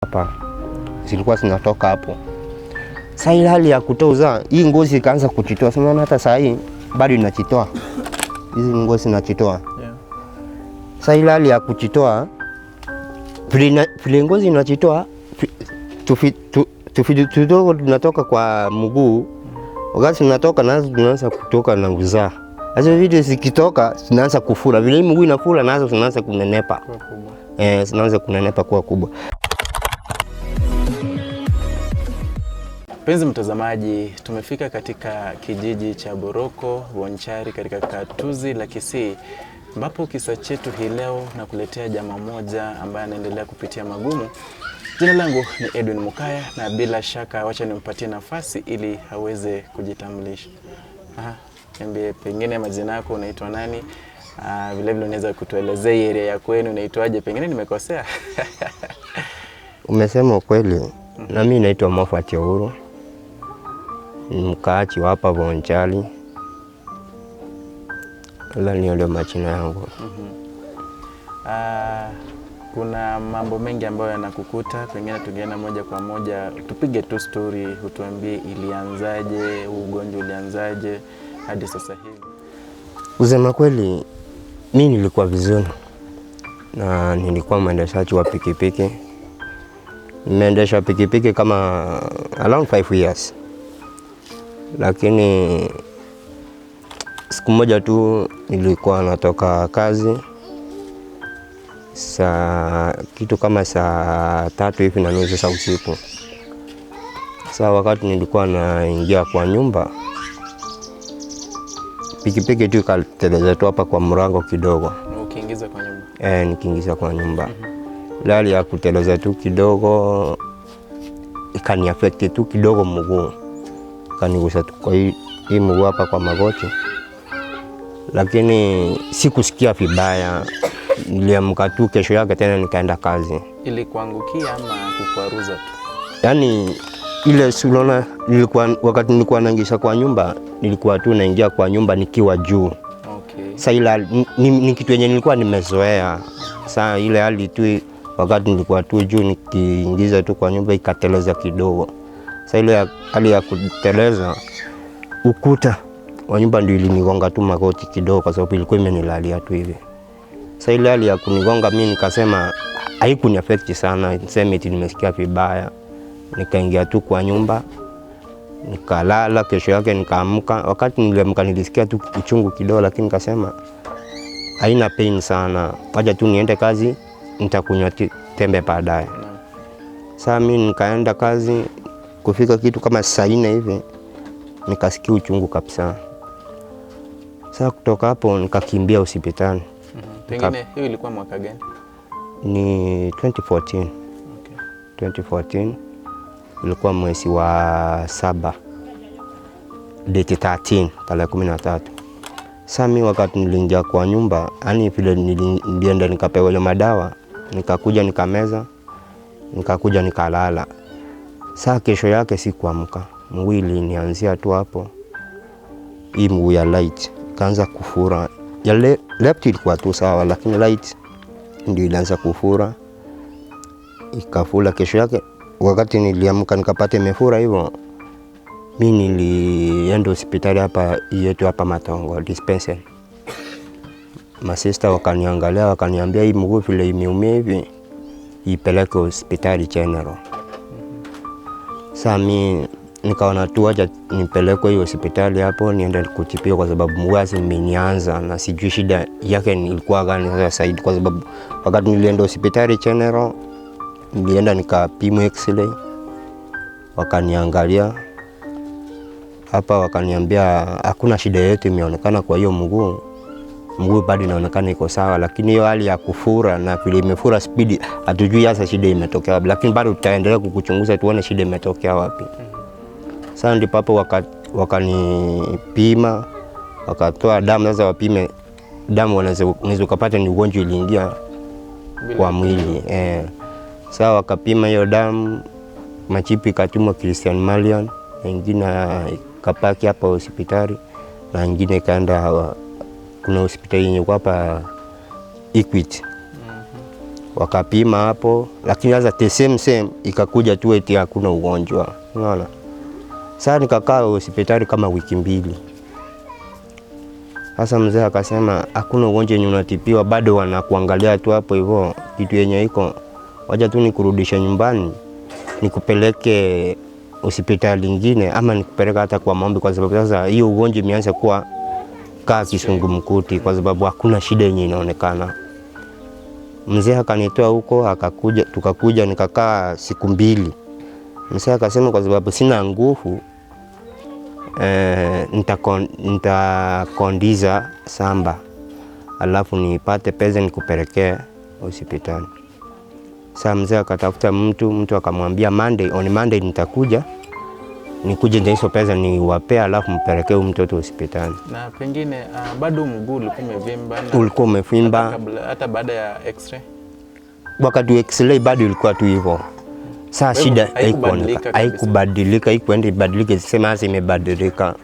hapa zilikuwa zinatoka hapo. Sasa ile hali ya kutoa usaha, hii ngozi ikaanza kujitoa. Sasa unaona hata saa hii bado inajitoa, hizi ngozi zinajitoa. Sasa ile hali ya kujitoa, vile ngozi inajitoa, tudogo tunatoka kwa mguu, wakati tunatoka nazo tunaanza kutoka na usaha. Sasa vitu zikitoka zinaanza kufura, vile mguu inafura nazo zinaanza kunenepa. Kuwa kubwa. Eh, zinaanza kunenepa kuwa kubwa. Mpenzi mtazamaji, tumefika katika kijiji cha Boroko Bonchari katika katuzi la Kisii, ambapo kisa chetu hii leo na kuletea jamaa moja ambaye anaendelea kupitia magumu. Jina langu ni Edwin Mukaya na bila shaka wacha nimpatie nafasi ili aweze kujitambulisha. Aha, niambie pengine majina yako, unaitwa nani? Vile vile unaweza kutuelezea hii area ya kwenu inaitwaje? Pengine nimekosea. Umesema ukweli. Na mimi naitwa Moffat Ouru, ni mkaaji wa hapa Bonchari. Nadhani ndio majina yangu. Kuna mambo mengi ambayo yanakukuta, pengine tungeenda moja kwa moja, tupige tu story, utuambie ilianzaje, huu ugonjwa ulianzaje hadi sasa hivi. Kusema kweli, mi nilikuwa vizuri na nilikuwa mwendeshaji wa pikipiki. Nimeendesha pikipiki kama around 5 years, lakini siku moja tu nilikuwa natoka kazi saa kitu kama saa 3:30 za usiku. Saa wakati nilikuwa naingia kwa nyumba, pikipiki tu ikateleza tu hapa kwa mlango kidogo. Ukiingiza kwa nyumba? Nikiingiza kwa nyumba. Hali ya kuteleza tu kidogo ikaniaffect tu kidogo mguu, ikanigusa tu kwa hii mguu hapa kwa magoti, lakini sikusikia vibaya. Niliamka tu kesho yake tena nikaenda kazi. Ilikuangukia ama kukwaruza tu? Yaani ile si unaona, nilikuwa wakati nilikuwa naingisha kwa nyumba, nilikuwa tu naingia kwa nyumba nikiwa juu. Sasa ile ni kitu yenye nilikuwa nimezoea. Sasa ile hali tu wakati nilikuwa tu juu nikiingiza tu kwa nyumba ikateleza kidogo. Sasa ile hali ya kuteleza, ukuta wa nyumba ndio ilinigonga tu magoti kidogo, kwa sababu ilikuwa imenilalia tu hivi. Sasa ile hali ya kunigonga mimi nikasema haikuniaffect sana, niseme eti nimesikia vibaya. Nikaingia tu kwa nyumba nikalala. Kesho yake nikaamka. Wakati niliamka nilisikia tu uchungu kidogo, lakini nikasema haina pain sana, wacha tu niende kazi, nitakunywa tembe baadaye. Sasa mimi nikaenda kazi, kufika kitu kama saa 4 hivi nikasikia uchungu kabisa. Sasa kutoka hapo nikakimbia hospitali. Pengine hiyo ilikuwa mwaka gani? Ni 2014. 2014 ilikuwa mwezi wa 7 date 13, tarehe 13. Sasa mimi wakati niliingia kwa nyumba, yani vile nilienda nikapewa ile madawa, nikakuja nikameza, nikakuja nikalala. Sasa kesho yake sikuamka. Mguu ilinianzia tu hapo. Hii mguu ya right ikaanza kufura. Ya left ilikuwa tu sawa, lakini right ndio ilianza kufura. Ikafura kesho yake. Wakati niliamka nikapata imefura hivyo, mimi nilienda hospitali hapa yetu hapa Matongo dispensary. Masista wakaniangalia wakaniambia hii mguu vile imeumia hivi ipeleke hospitali general. Sasa mimi nikaona tu acha nipelekwe hiyo hospitali hapo niende kutibiwa, kwa sababu mguu sasa imenianza na sijui shida yake ilikuwa gani sasa zaidi, kwa sababu wakati nilienda hospitali general nilienda nikapimwa x-ray, wakaniangalia hapa wakaniambia hakuna shida yoyote imeonekana kwa hiyo mguu. Mguu bado inaonekana iko sawa, lakini hiyo hali ya kufura na vile imefura speed hatujui hasa shida imetokea wapi, lakini bado tutaendelea kukuchunguza tuone shida imetokea wapi. Sasa ndipo hapo wakanipima, wakatoa damu. Sasa wapime damu, unaweza ukapata ni ugonjwa iliingia kwa mwili. Sasa wakapima hiyo damu, machipi ikatumwa Christian Malian, na ingine ikapaki hapa hospitali, na ingine ikaenda kuna hospitali yenye iko hapa Equity. Wakapima hapo, lakini sasa the same ikakuja tu eti hakuna ugonjwa. Unaona? Sasa nikakaa hospitali kama wiki 2. Sasa mzee akasema hakuna ugonjwa yenye unatibiwa, bado wanakuangalia tu hapo hivyo, kitu yenye iko wacha tu nikurudisha nyumbani nikupeleke hospitali nyingine ama nikupeleka hata kwa maombi, kwa sababu sasa hiyo ugonjwa imeanza kuwa kaa kisungumkuti, kwa sababu hakuna shida yenye inaonekana. Mzee akanitoa huko, akakuja, tukakuja nikakaa siku 2. Mzee akasema kwa sababu sina nguvu, nitakondiza samba alafu nipate pesa nikupelekee hospitali. Sasa mzee akatafuta mtu akamwambia Monday, on Monday nitakuja nikuje na hizo pesa niwapee alafu mpelekee huyu mtoto hospitali. Na pengine bado mguu ulikuwa umevimba na ulikuwa umevimba hata baada ya x-ray? Wakati wa x-ray bado ilikuwa tu hivyo. Sasa shida haikubadilika, haikuenda ibadilike, sema sasa imebadilika.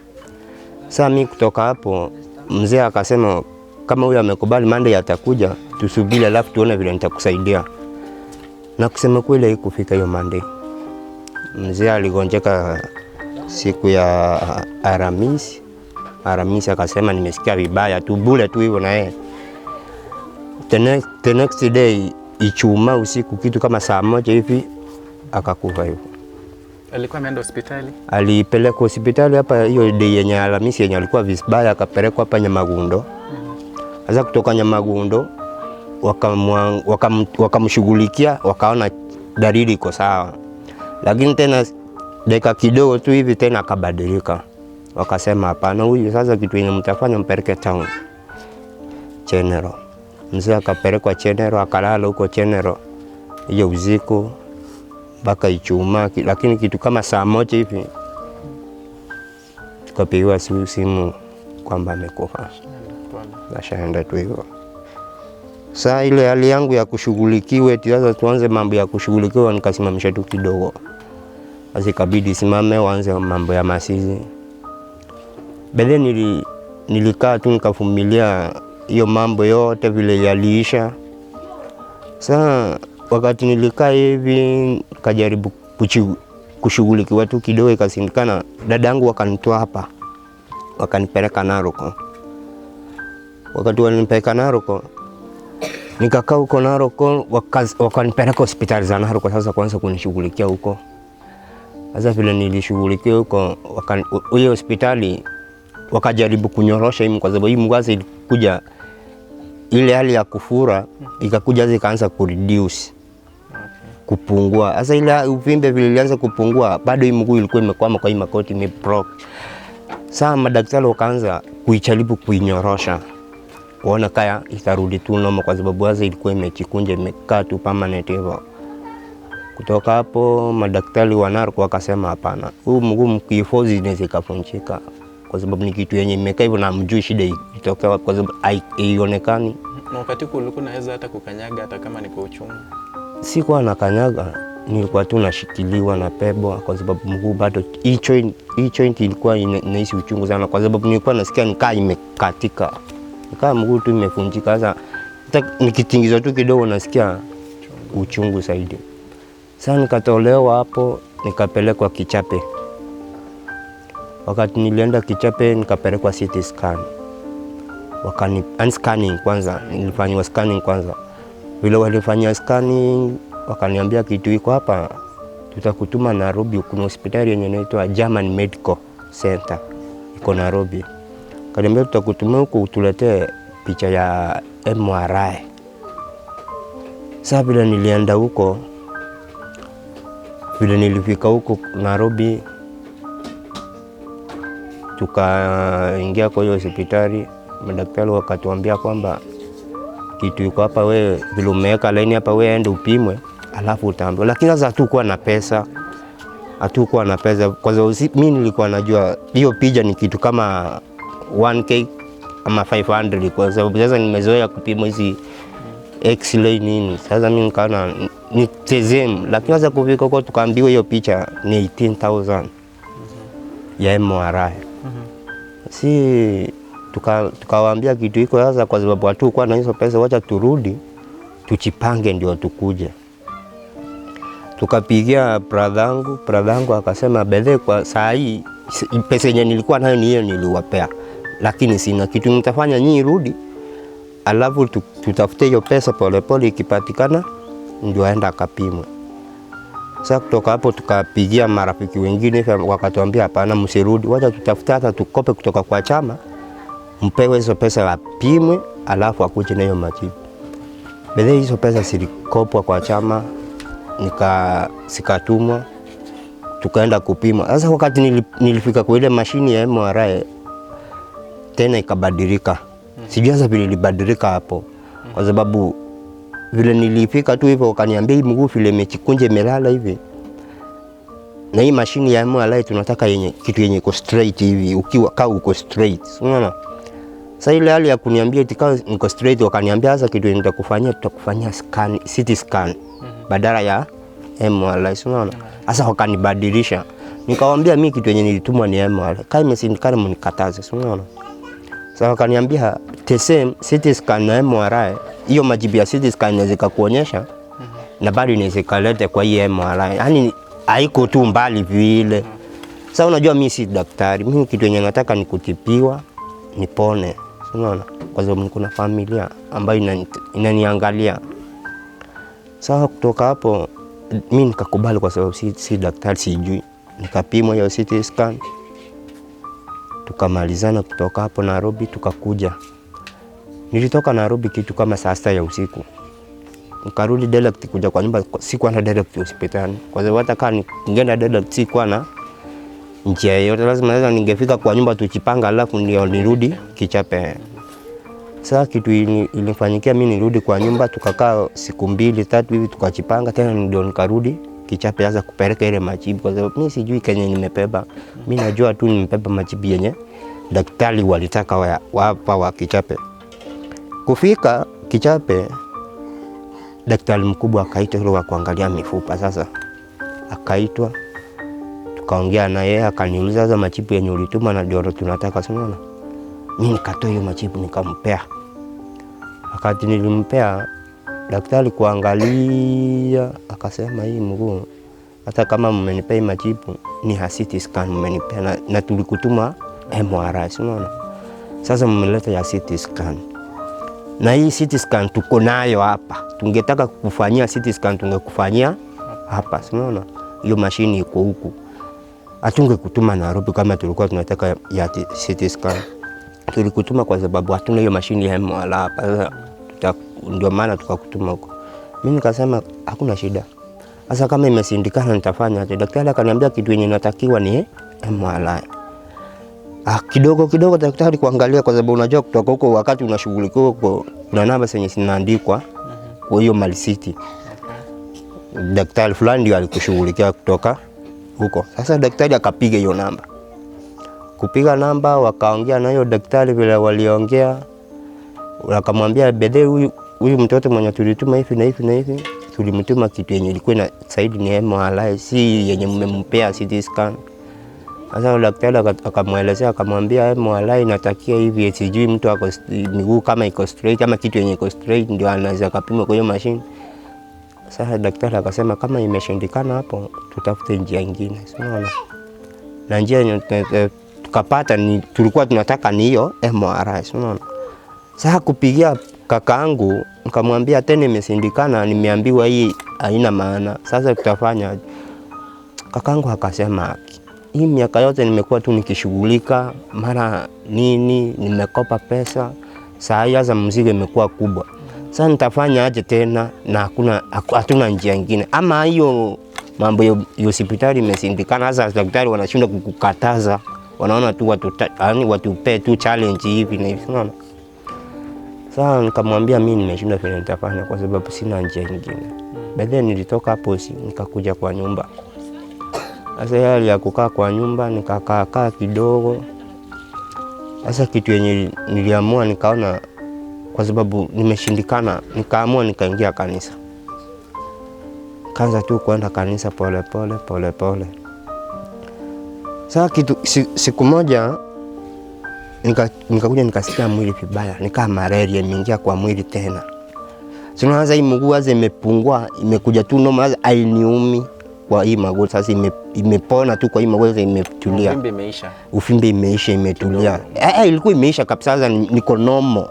Sasa mimi kutoka hapo mzee akasema kama huyu amekubali Monday atakuja, tusubiri alafu tuone vile nitakusaidia. Na kusema kweli haikufika hiyo Monday. Mzee aligonjeka siku ya Alhamisi. Alhamisi akasema nimesikia vibaya tu bure tu hivyo na yeye. The next day Ijumaa usiku kitu kama saa 1 hivi akakufa hivyo. Alikuwa ameenda hospitali? Alipelekwa hospitali hapa hiyo day yenye Alhamisi yenye alikuwa vibaya, akapelekwa hapa Nyamagundo. Sasa kutoka Nyamagundo wakamshughulikia, wakaona dalili iko sawa. Lakini tena dakika kidogo tu hivi tena akabadilika. Wakasema hapana, huyu sasa kitu yenye mtafanya mpeleke town General. Mzee akapelekwa General, akalala huko General hiyo usiku mpaka Ijumaa, lakini kitu kama saa 1 hivi tukapigiwa simu kwamba amekufa. Ashaenda tu hivyo. Saa ile hali yangu ya kushughulikiwa, eti sasa tuanze mambo ya kushughulikiwa, nikasimamisha tu kidogo. Sasa ikabidi simame waanze mambo ya masizi. Baadaye nilikaa tu nikavumilia hiyo mambo yote vile yaliisha. Sasa wakati nilikaa hivi nikajaribu kushughulikiwa tu kidogo, ikashindikana. Dadangu wakanitoa hapa wakanipeleka Narok. Wakati walinipeleka Narok nikakaa huko Narok, wakanipeleka hospitali za Narok sasa kuanza kunishughulikia huko. Sasa vile nilishughulikia huko, hiyo hospitali wakajaribu kunyorosha hii, kwa sababu hii mgwazi ilikuja ile hali ya kufura ikakuja ikaanza kureduce, kupungua. Sasa ile uvimbe vile ilianza kupungua, bado hii mguu ilikuwa imekwama kwa hii makoti imebroke. Sasa madaktari wakaanza kuijaribu kuinyorosha, waona kaya itarudi tu noma, kwa sababu sasa ilikuwa imechikunja imekaa tu permanent hivyo. Kutoka hapo madaktari wa Narok wakasema hapana, huu mguu mkiifozi inaweza ikavunjika, kwa sababu ni kitu yenye imekaa hivyo na mjui shida itokea wapi, kwa sababu haionekani. Na wakati ulikuwa unaweza hata kukanyaga hata kama ni kwa uchungu? Sikuwa nakanyaga, nilikuwa tu nashikiliwa na pebwa, kwa sababu mguu bado hii joint ilikuwa inahisi uchungu sana, kwa sababu nilikuwa nasikia nikaa imekatika, nikaa mguu tu imevunjika. Sasa hata nikitingizwa tu kidogo nasikia uchungu zaidi. Sasa nikatolewa hapo nikapelekwa Kichape. Wakati nilienda Kichape nikapelekwa CT scan. Wakani scanning kwanza, nilifanywa scanning kwanza. Vile walifanyia scanning wakaniambia kitu iko hapa, tutakutuma Nairobi, kuna hospitali yenye inaitwa German Medical Center iko Nairobi. Kaniambia tutakutuma huko utuletee picha ya MRI. Sasa vile nilienda huko, vile nilifika huko Nairobi, tukaingia kwa hiyo hospitali, madaktari wakatuambia kwamba kitu iko hapa, wewe vile umeweka line hapa, wewe ende upimwe alafu utaambiwa. Lakini sasa hatukuwa na pesa, hatukuwa na pesa kwa sababu mimi nilikuwa najua hiyo picha ni kitu kama 1k ama 500, kwa sababu sasa nimezoea kupima hizi x-ray nini. Sasa mimi nikaona ni tezem, lakini sasa kufika huko tukaambiwa hiyo picha ni 18,000 ya MRI. Si tukawaambia kitu iko sasa, kwa sababu hatukuwa na hizo pesa, wacha turudi Tuchipange ndio tukuje. Tukapigia brother yangu akasema bedhe, kwa saa hii pesa yenye nilikuwa nayo ni hiyo niliwapea, lakini sina kitu nitafanya, nyinyi rudi, alafu tutafute hiyo pesa polepole, ikipatikana ndio aenda akapimwe. Sasa kutoka hapo tukapigia marafiki wengine hivi, wakatuambia hapana, msirudi, wacha tutafute hata tukope kutoka kwa chama, mpewe hizo pesa apimwe, alafu akuje na hiyo majibu. Bedhe hizo pesa zilikopwa kwa chama, zikatumwa, tukaenda kupima. Sasa wakati nilifika kwa ile mashini ya MRI tena ikabadilika. Sijui sasa vile ilibadilika hapo, kwa sababu vile nilifika tu hivyo wakaniambia hii mguu vile imechikunja imelala hivi, na hii mashini ya MRI tunataka yenye kitu yenye iko straight hivi, ukiwa kaa uko straight, unaona. Sasa ile hali ya kuniambia eti kaa niko straight, wakaniambia sasa kitu yenye nitakufanyia, tutakufanyia scan, CT scan badala ya MRI, si unaona. Sasa wakanibadilisha, nikawaambia mimi kitu yenye nilitumwa ni MRI, kama imeshindikana mnikataze, si unaona. Sasa wakaniambia the same CT scan na MRI, hiyo majibu ya CT scan inaweza kuonyesha na bado inaweza ikaleta kwa hii MRI, yaani haiko tu mbali vile. Sasa unajua mimi si daktari, mimi kitu yenye nataka ni kutibiwa nipone, si unaona, kwa sababu niko na familia ambayo inaniangalia. Sasa kutoka hapo mi nikakubali, kwa sababu si daktari, sijui. Nikapimwa hiyo CT scan, tukamalizana. Kutoka hapo Nairobi tukakuja. Nilitoka Nairobi kitu kama saa 6 ya usiku, nikarudi direct kuja kwa nyumba. Sikuwa na direct hospitali, kwa sababu hata kama ningeenda direct sikuwa na njia yoyote, lazima sasa ningefika kwa nyumba tuchipanga, alafu ndio nirudi Kichape. Sasa kitu ilifanyikia mimi nirudi kwa nyumba, tukakaa siku 2 3 hivi tukachipanga tena, ndio nikarudi Kichape sasa kupeleka ile majibu, kwa sababu mimi sijui kenye nimebeba. Mimi najua tu nimebeba majibu yenye daktari walitaka wapa wa Kichape. Kufika Kichape, daktari mkubwa akaitwa yule wa kuangalia mifupa. Sasa akaitwa, tukaongea na yeye, akaniuliza sasa majibu yenye ulituma na ndio tunataka, si unaona? Mimi nikatoa hiyo majibu nikampea. Wakati nilimpea, daktari kuangalia akasema hii mguu hata kama mmenipea hii majibu ni CT scan mmenipea na tulikutuma MRI, si unaona? Sasa mmeleta ya CT scan na hii CT scan tuko nayo hapa. Tungetaka kukufanyia CT scan tungekufanyia hapa, si unaona? Hiyo mashini iko huku, hatungekutuma Nairobi kama tulikuwa tunataka ya CT scan. Tulikutuma kwa sababu hatuna hiyo mashini ya MRI hapa. Sasa ndio maana tukakutuma huko. Mimi nikasema hakuna shida. Sasa kama imeshindikana nitafanya aje? Daktari akaniambia kitu yenye natakiwa ni MRI. Ah, kidogo kidogo daktari kuangalia, kwa sababu unajua kutoka huko wakati unashughulikiwa huko kuna namba zenye zinaandikwa kwa hiyo malisiti. Daktari fulani ndio alikushughulikia kutoka huko. Sasa daktari akapiga hiyo namba. Kupiga namba wakaongea na hiyo daktari, vile waliongea wakamwambia bedhe, huyu mtoto mwenye tulituma hivi na hivi na hivi, tulimtuma kitu yenye ilikuwa na saidi ni MRI, si yenye mmempea CT scan. Sasa daktari akamwelezea akamwambia MRI inatakia hivi, sijui mtu ako miguu kama iko straight ama kitu yenye iko straight ndio anaweza kapima kwa hiyo mashine. Sasa daktari akasema kama imeshindikana hapo, tutafute njia ingine, si unaona? Na njia yenye tukapata ni tulikuwa tunataka ni hiyo MRI, si unaona? Sasa kupigia kakaangu nikamwambia tena imeshindikana, nimeambiwa hii haina maana. Sasa tutafanya aje? Kakaangu akasema hii miaka yote nimekuwa tu nikishughulika, mara nini, nimekopa pesa, saa hii sasa mzigo imekuwa kubwa. Sasa nitafanya aje tena na hakuna hatuna njia ingine, ama hiyo mambo ya hospitali imeshindikana. Sasa daktari wanashindwa kukukataza, wanaona tu watu, yaani watupee tu challenge hivi na hivi, unaona. Sasa nikamwambia mimi nimeshindwa vile nitafanya kwa sababu sina njia ingine. Baadaye nilitoka hapo si nikakuja kwa nyumba. Sasa hali ya kukaa kwa nyumba nikakaa kaa kidogo. Sasa kitu yenye niliamua nikaona kwa sababu nimeshindikana, nikaamua nikaingia kanisa. Kaanza tu kwenda kanisa pole pole pole pole. Sasa kitu siku moja nikakuja nikasikia mwili vibaya, nikaa malaria imeingia kwa mwili tena. Sasa hii mguu sasa imepungua, imekuja tu normal, sasa hainiumi kwa hii magoti sasa imepona tu kwa hii magoti, imetulia. Uvimbe imeisha. Uvimbe imeisha, imetulia. Ilikuwa imeisha kabisa, sasa niko normal.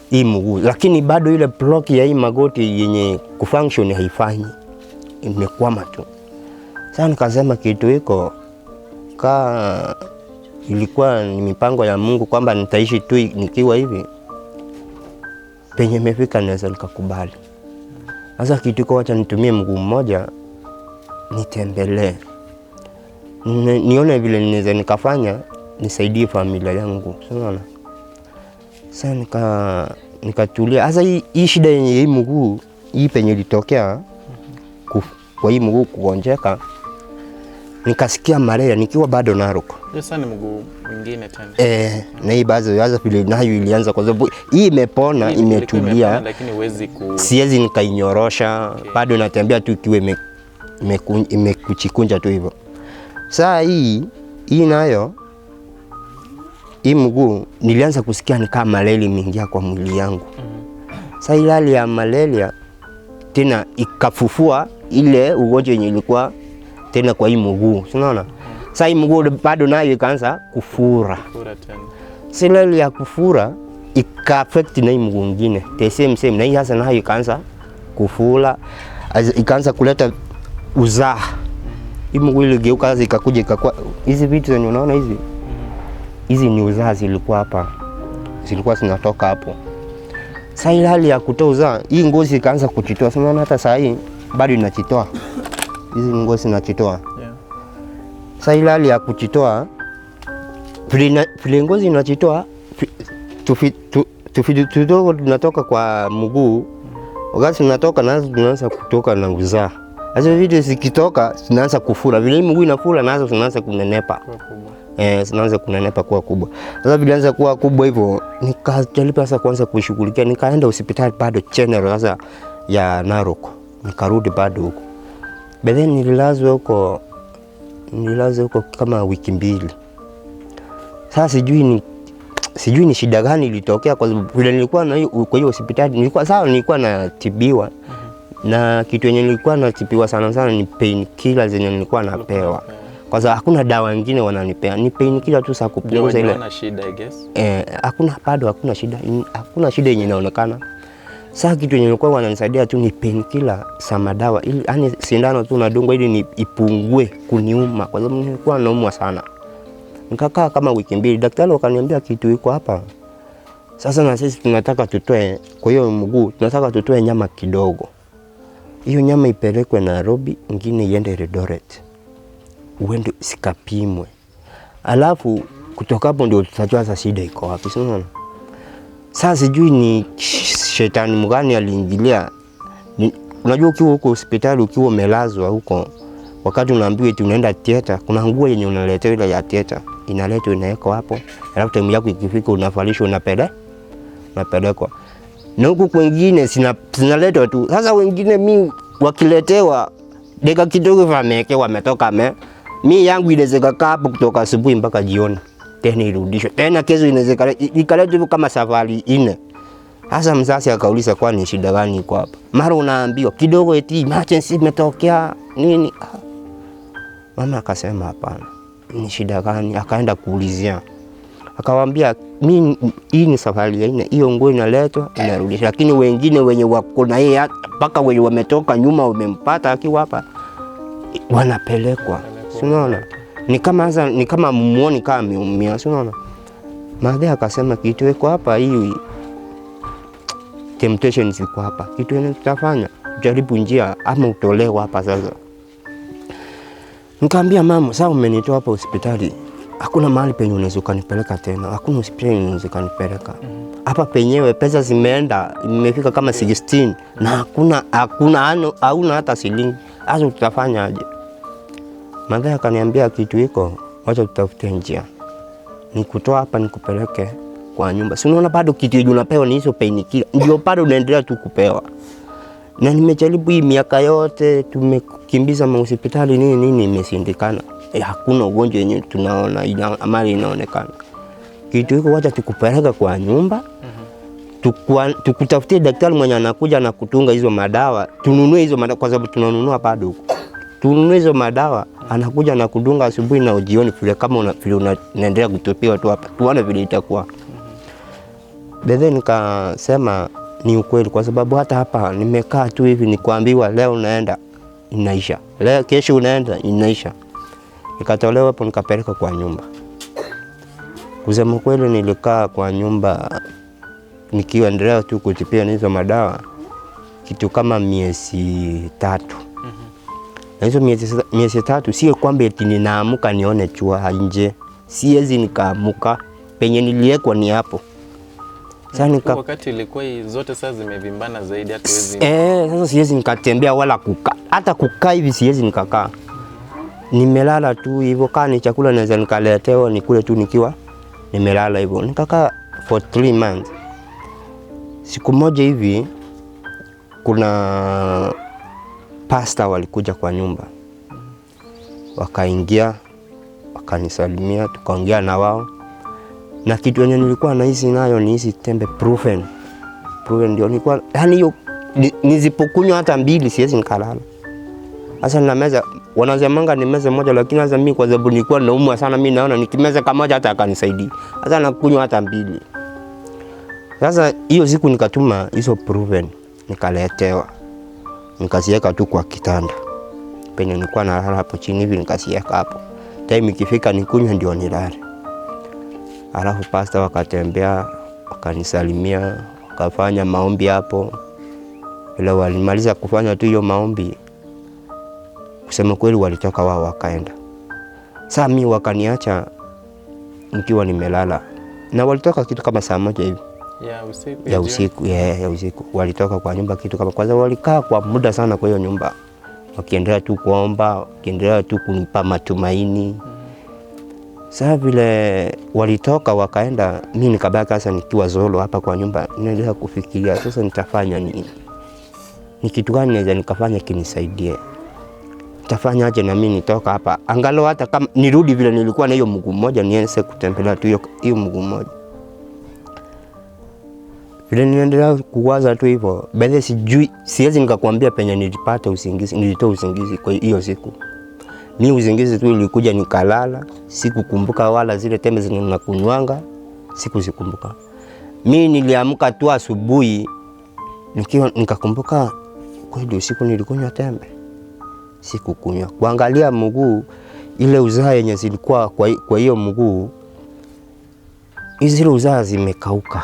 Hii mguu, lakini bado ile block ya hii magoti yenye kufunction haifanyi, imekwama tu. Sasa nikasema kitu iko ka ilikuwa ni mipango ya Mungu kwamba nitaishi tu nikiwa hivi, penye imefika naweza nikakubali. Sasa kitu iko, wacha nitumie mguu mmoja nitembelee, nione vile ninaweza nikafanya nisaidie familia yangu, unaona. Sasa nikatulia. Sasa hii shida yenye hii mguu hii penye ilitokea kwa hii mguu kugonjeka, nikasikia malaria nikiwa bado Narok. Sasa ni mguu mwingine tena. Na hii bazo yaza vile nayo ilianza, kwa sababu hii imepona, imetulia, lakini huwezi siwezi nikainyorosha. Okay. Bado natembea tu ikiwa imekuchikunja tu hivyo. Sasa hii nayo hii mguu nilianza kusikia ni kama malaria imeingia kwa mwili yangu. Sasa ile hali ya malaria tena ikafufua ile ugonjwa yenye ilikuwa tena kwa hii mguu, unaona? Sasa hii mguu bado nayo ikaanza kufura. Tena. Sasa ile ya kufura ika affect na hii mguu mwingine. The same na hii hasa nayo ikaanza kufura, ikaanza kuleta uzaa. Hii mguu iligeuka sasa ikakuja ikakuwa hizi vitu zenye unaona hizi. Hizi ni uzaa zilikuwa hapa. Zilikuwa zinatoka hapo. Sasa ile hali ya kutoa uzaa, hii ngozi ikaanza kuchitoa. Sasa unaona hata saa hii bado inachitoa. Hizi ngozi zinachitoa. Yeah. Sasa ile hali ya kuchitoa, vile ngozi inachitoa, tudogo tunatoka kwa mguu. Wakati tunatoka nazo tunaanza kutoka na uzaa. Sasa vitu zikitoka zinaanza kufura. Vile mguu inafura nazo zinaanza kunenepa. Zinaanza kunenepa kuwa kubwa. Sasa vilianza kuwa kubwa hivyo, nikajaribu sasa kuanza kuishughulikia. Nikaenda hospitali bado general sasa ya Narok. Nikarudi bado huko. But then nililazwa huko kama wiki 2. Sasa sijui ni shida gani ilitokea, kwa sababu vile nilikuwa na kwa hiyo hospitali nilikuwa sawa, nilikuwa natibiwa. Na kitu yenye nilikuwa natibiwa sana sana ni painkiller zenye nilikuwa napewa. Kwa sababu hakuna dawa nyingine wananipea, ni painkiller tu za kupunguza ile. Hakuna shida, I guess. Hakuna bado, hakuna shida. Hakuna shida yenye inaonekana. Sasa kitu yenye nilikuwa wananisaidia tu ni painkiller za madawa, ili yani sindano tu nadungwa ili ni ipungue kuniuma, kwa sababu nilikuwa naumwa sana. Nikakaa kama wiki 2, daktari wakaniambia kitu iko hapa. Sasa na sisi tunataka tutoe, kwa hiyo mguu tunataka tutoe nyama kidogo. Hiyo nyama ipelekwe Nairobi, nyingine iende Eldoret. Uende sikapimwe. Alafu kutoka hapo ndio tutajua sasa shida iko wapi, si unaona? Sasa sijui ni shetani mgani aliingilia. Unajua ukiwa huko hospitali ukiwa umelazwa huko, wakati unaambiwa eti unaenda theater, kuna nguo yenye unaletewa ile ya theater, inaletwa inawekwa hapo. Alafu time yako ikifika unavalishwa, unapelekwa. Na huku kwingine zinaletwa tu. Sasa wengine mi wakiletewa dakika kidogo wamewekewa wametoka mi yangu inaweza kaa hapo kutoka asubuhi mpaka jioni. Tena irudishwe. Tena kesho inaweza ikaletwa kama safari 4. Sasa mzazi akauliza kwani shida gani iko hapa? Mara unaambiwa kidogo eti emergency imetokea nini? Mama akasema hapana. Ni shida gani? Akaenda kuulizia. Akawaambia mimi hii ni safari ya 4, hiyo nguo inaletwa inarudishwa. Lakini wengine wenye wako na yeye mpaka wenye wametoka nyuma wamempata akiwa hapa wanapelekwa. Si unaona? Ni kama sasa ni kama muone kama ameumia, si unaona? Madhe akasema kitu iko hapa, hii temptation ziko hapa. Kitu yenye tutafanya, jaribu njia ama utolewe hapa sasa. Nikamwambia mama, sasa umenitoa hapa hospitali, hakuna mahali penye unaweza kunipeleka tena, hakuna hospitali unaweza kunipeleka. Hapa penyewe pesa zimeenda, imefika kama 16 na hakuna hauna hata shilingi. Sasa tutafanya aje? Madhe akaniambia kitu iko, wacha tutafute njia. Nikutoa hapa nikupeleke kwa nyumba. Si unaona bado kitu yenye unapewa ni hizo painkiller. Ndio bado unaendelea tu kupewa. Na nimejaribu hii miaka yote, tumekimbiza hospitali nini nini, imeshindikana. Hakuna ugonjwa yenye tunaona amali inaonekana. Kitu iko, wacha tukupeleka kwa nyumba. Tukutafutie daktari mwenye anakuja na kutunga hizo madawa, tununue hizo madawa kwa sababu tunanunua bado huko. Tununue hizo madawa, anakuja na kudunga asubuhi na jioni, vile kama vile unaendelea kutupiwa tu hapa, tuone vile itakuwa. Bedhe nikasema ni ukweli, kwa sababu hata hapa nimekaa tu hivi nikwambiwa leo unaenda inaisha, leo kesho unaenda inaisha. Nikatolewa hapo nikapeleka kwa nyumba. Kusema kweli nilikaa kwa nyumba nikiendelea tu kutipia hizo madawa kitu kama miezi 3. Na hizo miezi 3 sio kwamba eti ninaamuka nione chua nje. Siwezi nikaamuka, penye niliwekwa ni hapo. Sasa wakati ilikuwa zote sasa zimevimbana zaidi hata huwezi. Sasa siwezi nikatembea wala kukaa. Hata kukaa hivi siwezi nikakaa. Nimelala tu hivyo, kaa ni chakula naweza nikaletewa nikule tu nikiwa nimelala hivyo. Nikakaa for 3 months. Siku moja hivi kuna pastor walikuja kwa nyumba. Wakaingia, wakanisalimia, tukaongea na wao. Na kitu yenye nilikuwa nahisi nayo ni hizi tembe Proven. Proven ndio nilikuwa, yani hiyo nisipokunywa hata 2 siwezi nikalala. Sasa na meza wanasemanga ni meza moja, lakini sasa mimi kwa sababu nilikuwa naumwa sana, mimi naona nikimeza kama hata akanisaidia. Sasa nakunywa hata 2. Sasa hiyo siku nikatuma hizo Proven nikaletewa. Nikaziweka tu kwa kitanda. Penye nilikuwa nalala hapo chini hivi nikaziweka hapo. Time ikifika nikunywe ndio nilale. Alafu pastor wakatembea, wakanisalimia, wakafanya maombi hapo. Ila walimaliza kufanya tu hiyo maombi, kusema kweli walitoka wao wakaenda. Sasa mimi wakaniacha nikiwa nimelala. Na walitoka kitu kama saa 1 hivi. Ya usiku. Ya usiku. Walitoka kwa nyumba kitu kama, kwanza walikaa kwa muda sana kwa hiyo nyumba. Wakiendelea tu kuomba, wakiendelea tu kunipa matumaini. Sasa vile walitoka wakaenda, mimi nikabaki sasa nikiwa zolo hapa kwa nyumba, nilianza kufikiria sasa nitafanya nini? Ni kitu gani naweza nikafanya kinisaidie? Nitafanya aje na mimi nitoka hapa? Angalau hata kama nirudi vile nilikuwa na hiyo mguu mmoja, nianze kutembelea tu hiyo mguu mmoja. Vile niliendelea kuwaza tu hivyo, baadaye sijui, siwezi nikakwambia penye nilipata usingizi, nilitoa usingizi kwa hiyo siku. Mimi usingizi tu ilikuja nikalala, sikukumbuka wala zile tembe zinakunywanga, sikuzikumbuka. Mimi niliamka tu asubuhi nikiwa nikakumbuka kweli usiku nilikunywa tembe. Sikukunywa. Kuangalia mguu ile uzaa yenye zilikuwa kwa hiyo mguu, zile uzaa zimekauka.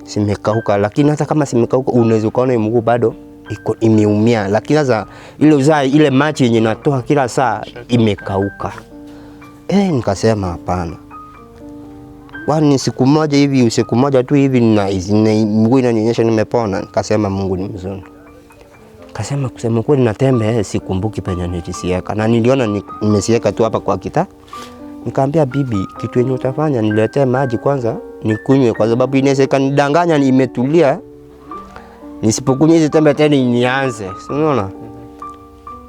Zimekauka, lakini hata kama zimekauka unaweza ukaona mguu bado iko imeumia, lakini sasa ile uzaa ile maji yenye natoa kila saa imekauka. Nikasema hapana. Kwani siku moja hivi, usiku moja tu hivi na mguu inanionyesha nimepona. Nikasema Mungu ni mzuri. Nikasema kusema kweli na tembe sikumbuki penye nilisiweka. Na niliona nimesiweka tu hapa kwa kita. Nikamwambia bibi, kitu yenye utafanya niletee maji kwanza nikunywe, kwa sababu inaweza kanidanganya nimetulia. Nisipokunywa hizi tembe tena nianze. Unaona?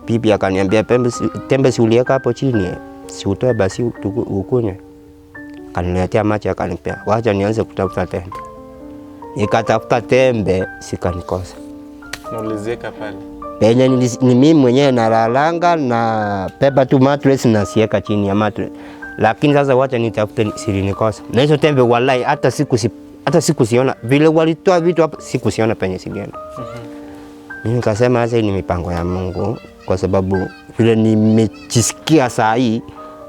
Bibi akaniambia tembe si uliweka hapo chini, si utoe basi ukunywe. Akaniletea maji akanipea. Wacha nianze kutafuta tembe. Nikatafuta tembe sikanikosa. Na uliziweka pale? Penye ni mimi mwenyewe nalalanga na pepa tu mattress na siweka chini ya mattress. Lakini sasa wacha nitafute silinikosa. Na hizo tembe wallahi hata siku siona vile walitoa vitu hapa, siku siona penye silienda. Mimi nikasema sasa hii ni mipango ya Mungu, kwa sababu vile nimejisikia saa hii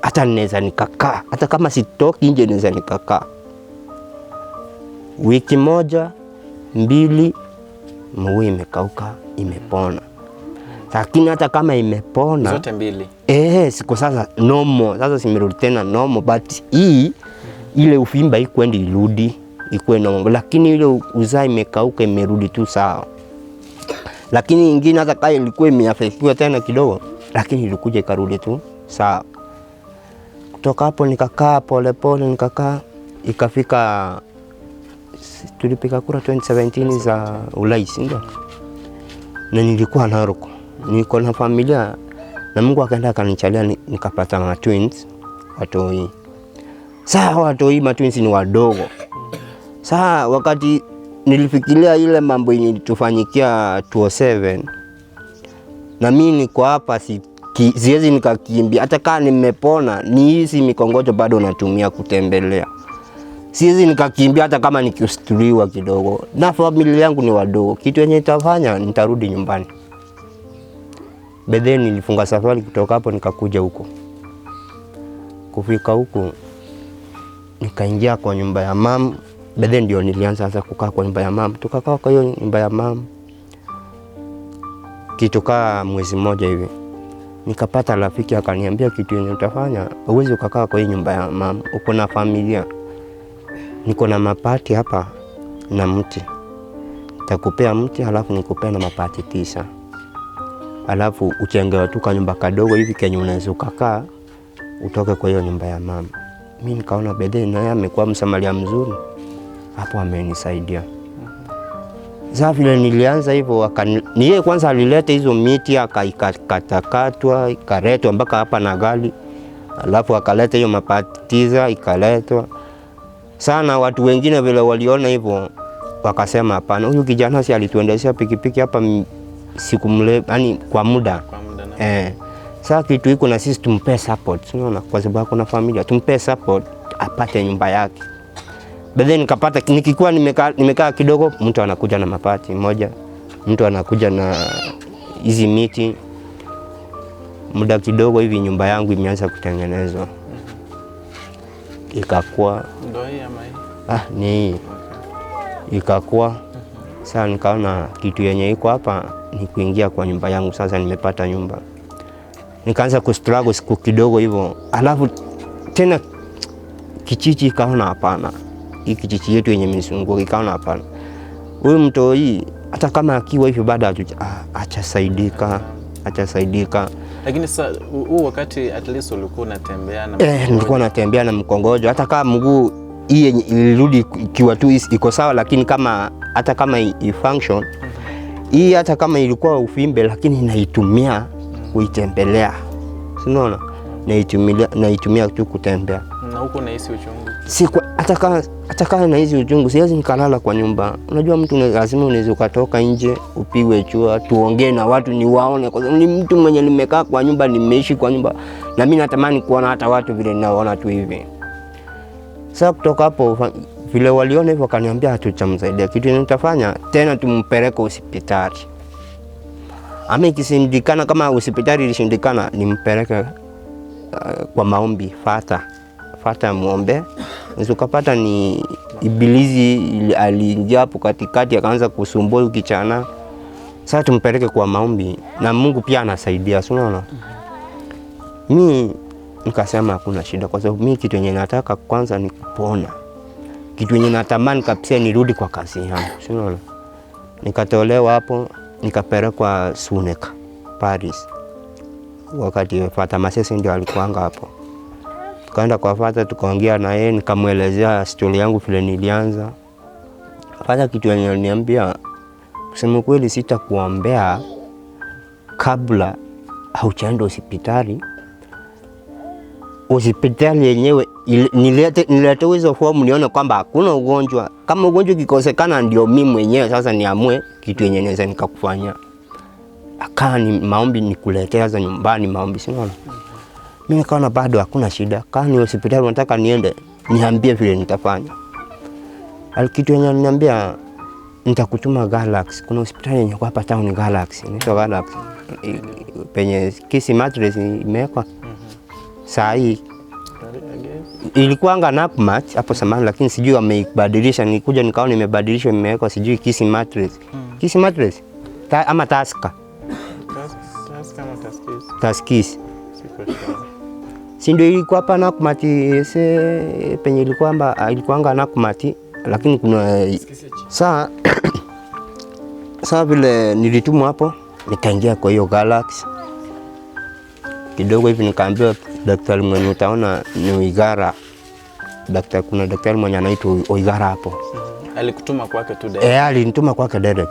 hata naweza nikakaa, hata kama sitoki nje naweza nikakaa. Wiki 1 2 mguu imekauka, imepona. Lakini hata kama imepona zote mbili, siko sasa normal, sasa simerudi tena normal, but hii ile ufimba ikwendi irudi ikuwe normal, lakini ile uzaa imekauka imerudi tu sawa. Lakini ingine hata kama ilikuwa imeafekiwa tena kidogo, lakini ilikuja ikarudi tu sawa. Kutoka hapo nikakaa pole pole, nikakaa ikafika tulipiga kura 2017 za urais, ndio. Na nilikuwa Narok, niko na familia, na Mungu akaenda akanichalia nikapata ma twins watoi. Sawa, watoi ma twins ni wadogo. Sasa wakati nilifikiria ile mambo yenye ilitufanyikia 2007 na mimi niko hapa, siwezi nikakimbia. Hata kama nimepona, ni hizi mikongojo bado natumia kutembelea. Siwezi nikakimbia hata kama nikiustuliwa kidogo. Na familia yangu ni wadogo. Kitu yenye nitafanya, nitarudi nyumbani. Bedhe nilifunga safari kutoka hapo nikakuja huko. Kufika huko nikaingia kwa nyumba ya mam. Bedhe ndio nilianza sasa kukaa kwa nyumba ya mam. Tukakaa kwa hiyo nyumba ya mam kitu kaa mwezi mmoja hivi. Nikapata rafiki akaniambia kitu yenye utafanya, huwezi ukakaa kwa hiyo nyumba ya mam, uko na familia. Niko na mapati hapa na mti. Nitakupea mti halafu nikupea na mapati 9. Halafu uchengewe tu kanyumba kadogo hivi kenye unaweza ukakaa utoke kwa hiyo nyumba ya mama. Mimi nikaona bedhe naye amekuwa msamaria mzuri. Hapo amenisaidia. Sasa vile nilianza hivyo, ni yeye kwanza alileta hizo miti akaikatakatwa ikaletwa mpaka hapa na gari. Alafu akaleta hiyo mapatiza ikaletwa. Sana watu wengine vile waliona hivyo wakasema hapana, huyu kijana si alituendeshea pikipiki hapa siku mle, yani kwa muda. Kwa muda na. Sasa kitu iko na sisi tumpe support, unaona, kwa sababu kuna familia, tumpe support apate nyumba yake. Baadaye nikapata, nikikuwa nimekaa kidogo, mtu anakuja na mapati moja, mtu anakuja na hizi miti. Muda kidogo hivi nyumba yangu imeanza kutengenezwa. Ikakuwa ndio hii ama hii? Ni hii. Ikakuwa. Sasa nikaona kitu yenye iko hapa ni kuingia kwa nyumba yangu. Sasa nimepata nyumba. Nikaanza kustruggle siku kidogo hivyo. Alafu tena kichichi ikaona hapana. Hii kichichi yetu yenye mizunguko ikaona hapana. Huyu mtoi hata kama akiwa hivyo bado hajasaidika, hajasaidika. Lakini sasa huu wakati at least ulikuwa unatembea na nilikuwa natembea na mkongojo. Hata kama mguu hii ilirudi ikiwa tu iko sawa, lakini kama hata kama i function hii, hata kama ilikuwa ufimbe, lakini naitumia kuitembelea. Unaona? Naitumia tu kutembea. Na huko unahisi uchungu? Si kwa, hata kama nahisi uchungu siwezi nikalala kwa nyumba. Unajua mtu lazima unaweza ukatoka nje upigwe chua, tuongee na watu niwaone, kwa sababu ni mtu mwenye nimekaa kwa nyumba, nimeishi kwa nyumba, na mimi natamani kuona hata watu vile ninaona tu hivi. Sasa kutoka hapo vile waliona hivyo wakaniambia hatutamsaidia. Kitu nitafanya tena tumpeleke hospitali. Ama ikishindikana, kama hospitali ilishindikana, nimpeleke kwa maombi, fata muombe. Ukapata ni ibilisi aliingia hapo katikati akaanza kusumbua huyu kichana. Sasa tumpeleke kwa maombi na Mungu pia anasaidia, si unaona? Mimi nikasema hakuna shida, kwa sababu mimi kitu yenye nataka kwanza ni kupona. Kitu yenye natamani kabisa nirudi kwa kazi yangu, si unaona? Nikatolewa hapo nikapelekwa Suneka Paris. Wakati Fata Masese ndio alikuanga hapo. Tukaenda kwa Fata tukaongea na yeye, nikamuelezea story yangu vile nilianza. Fata kitu yenye aliniambia, kusema kweli sitakuombea kabla haujaenda hospitali. Hospitali yenyewe nilete hizo fomu nione kwamba hakuna ugonjwa. Kama ugonjwa ukikosekana ndio mimi mwenyewe sasa niamue kitu yenye naweza nikakufanyia. Akaa ni maombi nikuletea za nyumbani maombi, si unaona? Mimi nikaona bado hakuna shida. Kama ni hospitali nataka niende, niambie vile nitafanya. Kitu yenye aliniambia nitakutuma Galaxy. Kuna hospitali yenye kwa hapa town Galaxy. Inaitwa Galaxy. Penye Kisi mattress imewekwa. Saa hii ilikuwa Nakumatt hapo zamani, lakini sijui wameibadilisha. Nilikuja nikaona imebadilishwa, imewekwa sijui Kisi mattress. Kisi mattress ama Taska. Taska ama Taskis? Taskis. Siko sure. Si ndio ilikuwa hapa Nakumatt, se penye ilikuwa Nakumatt, lakini kuna saa saa vile nilitumwa hapo nikaingia kwa hiyo Galaxy. Kidogo hivi nikaambiwa daktari mwenye utaona ni Oigara. Kuna daktari mwenye anaitwa Oigara hapo. Alikutuma kwake tu direct? Alinituma kwake direct.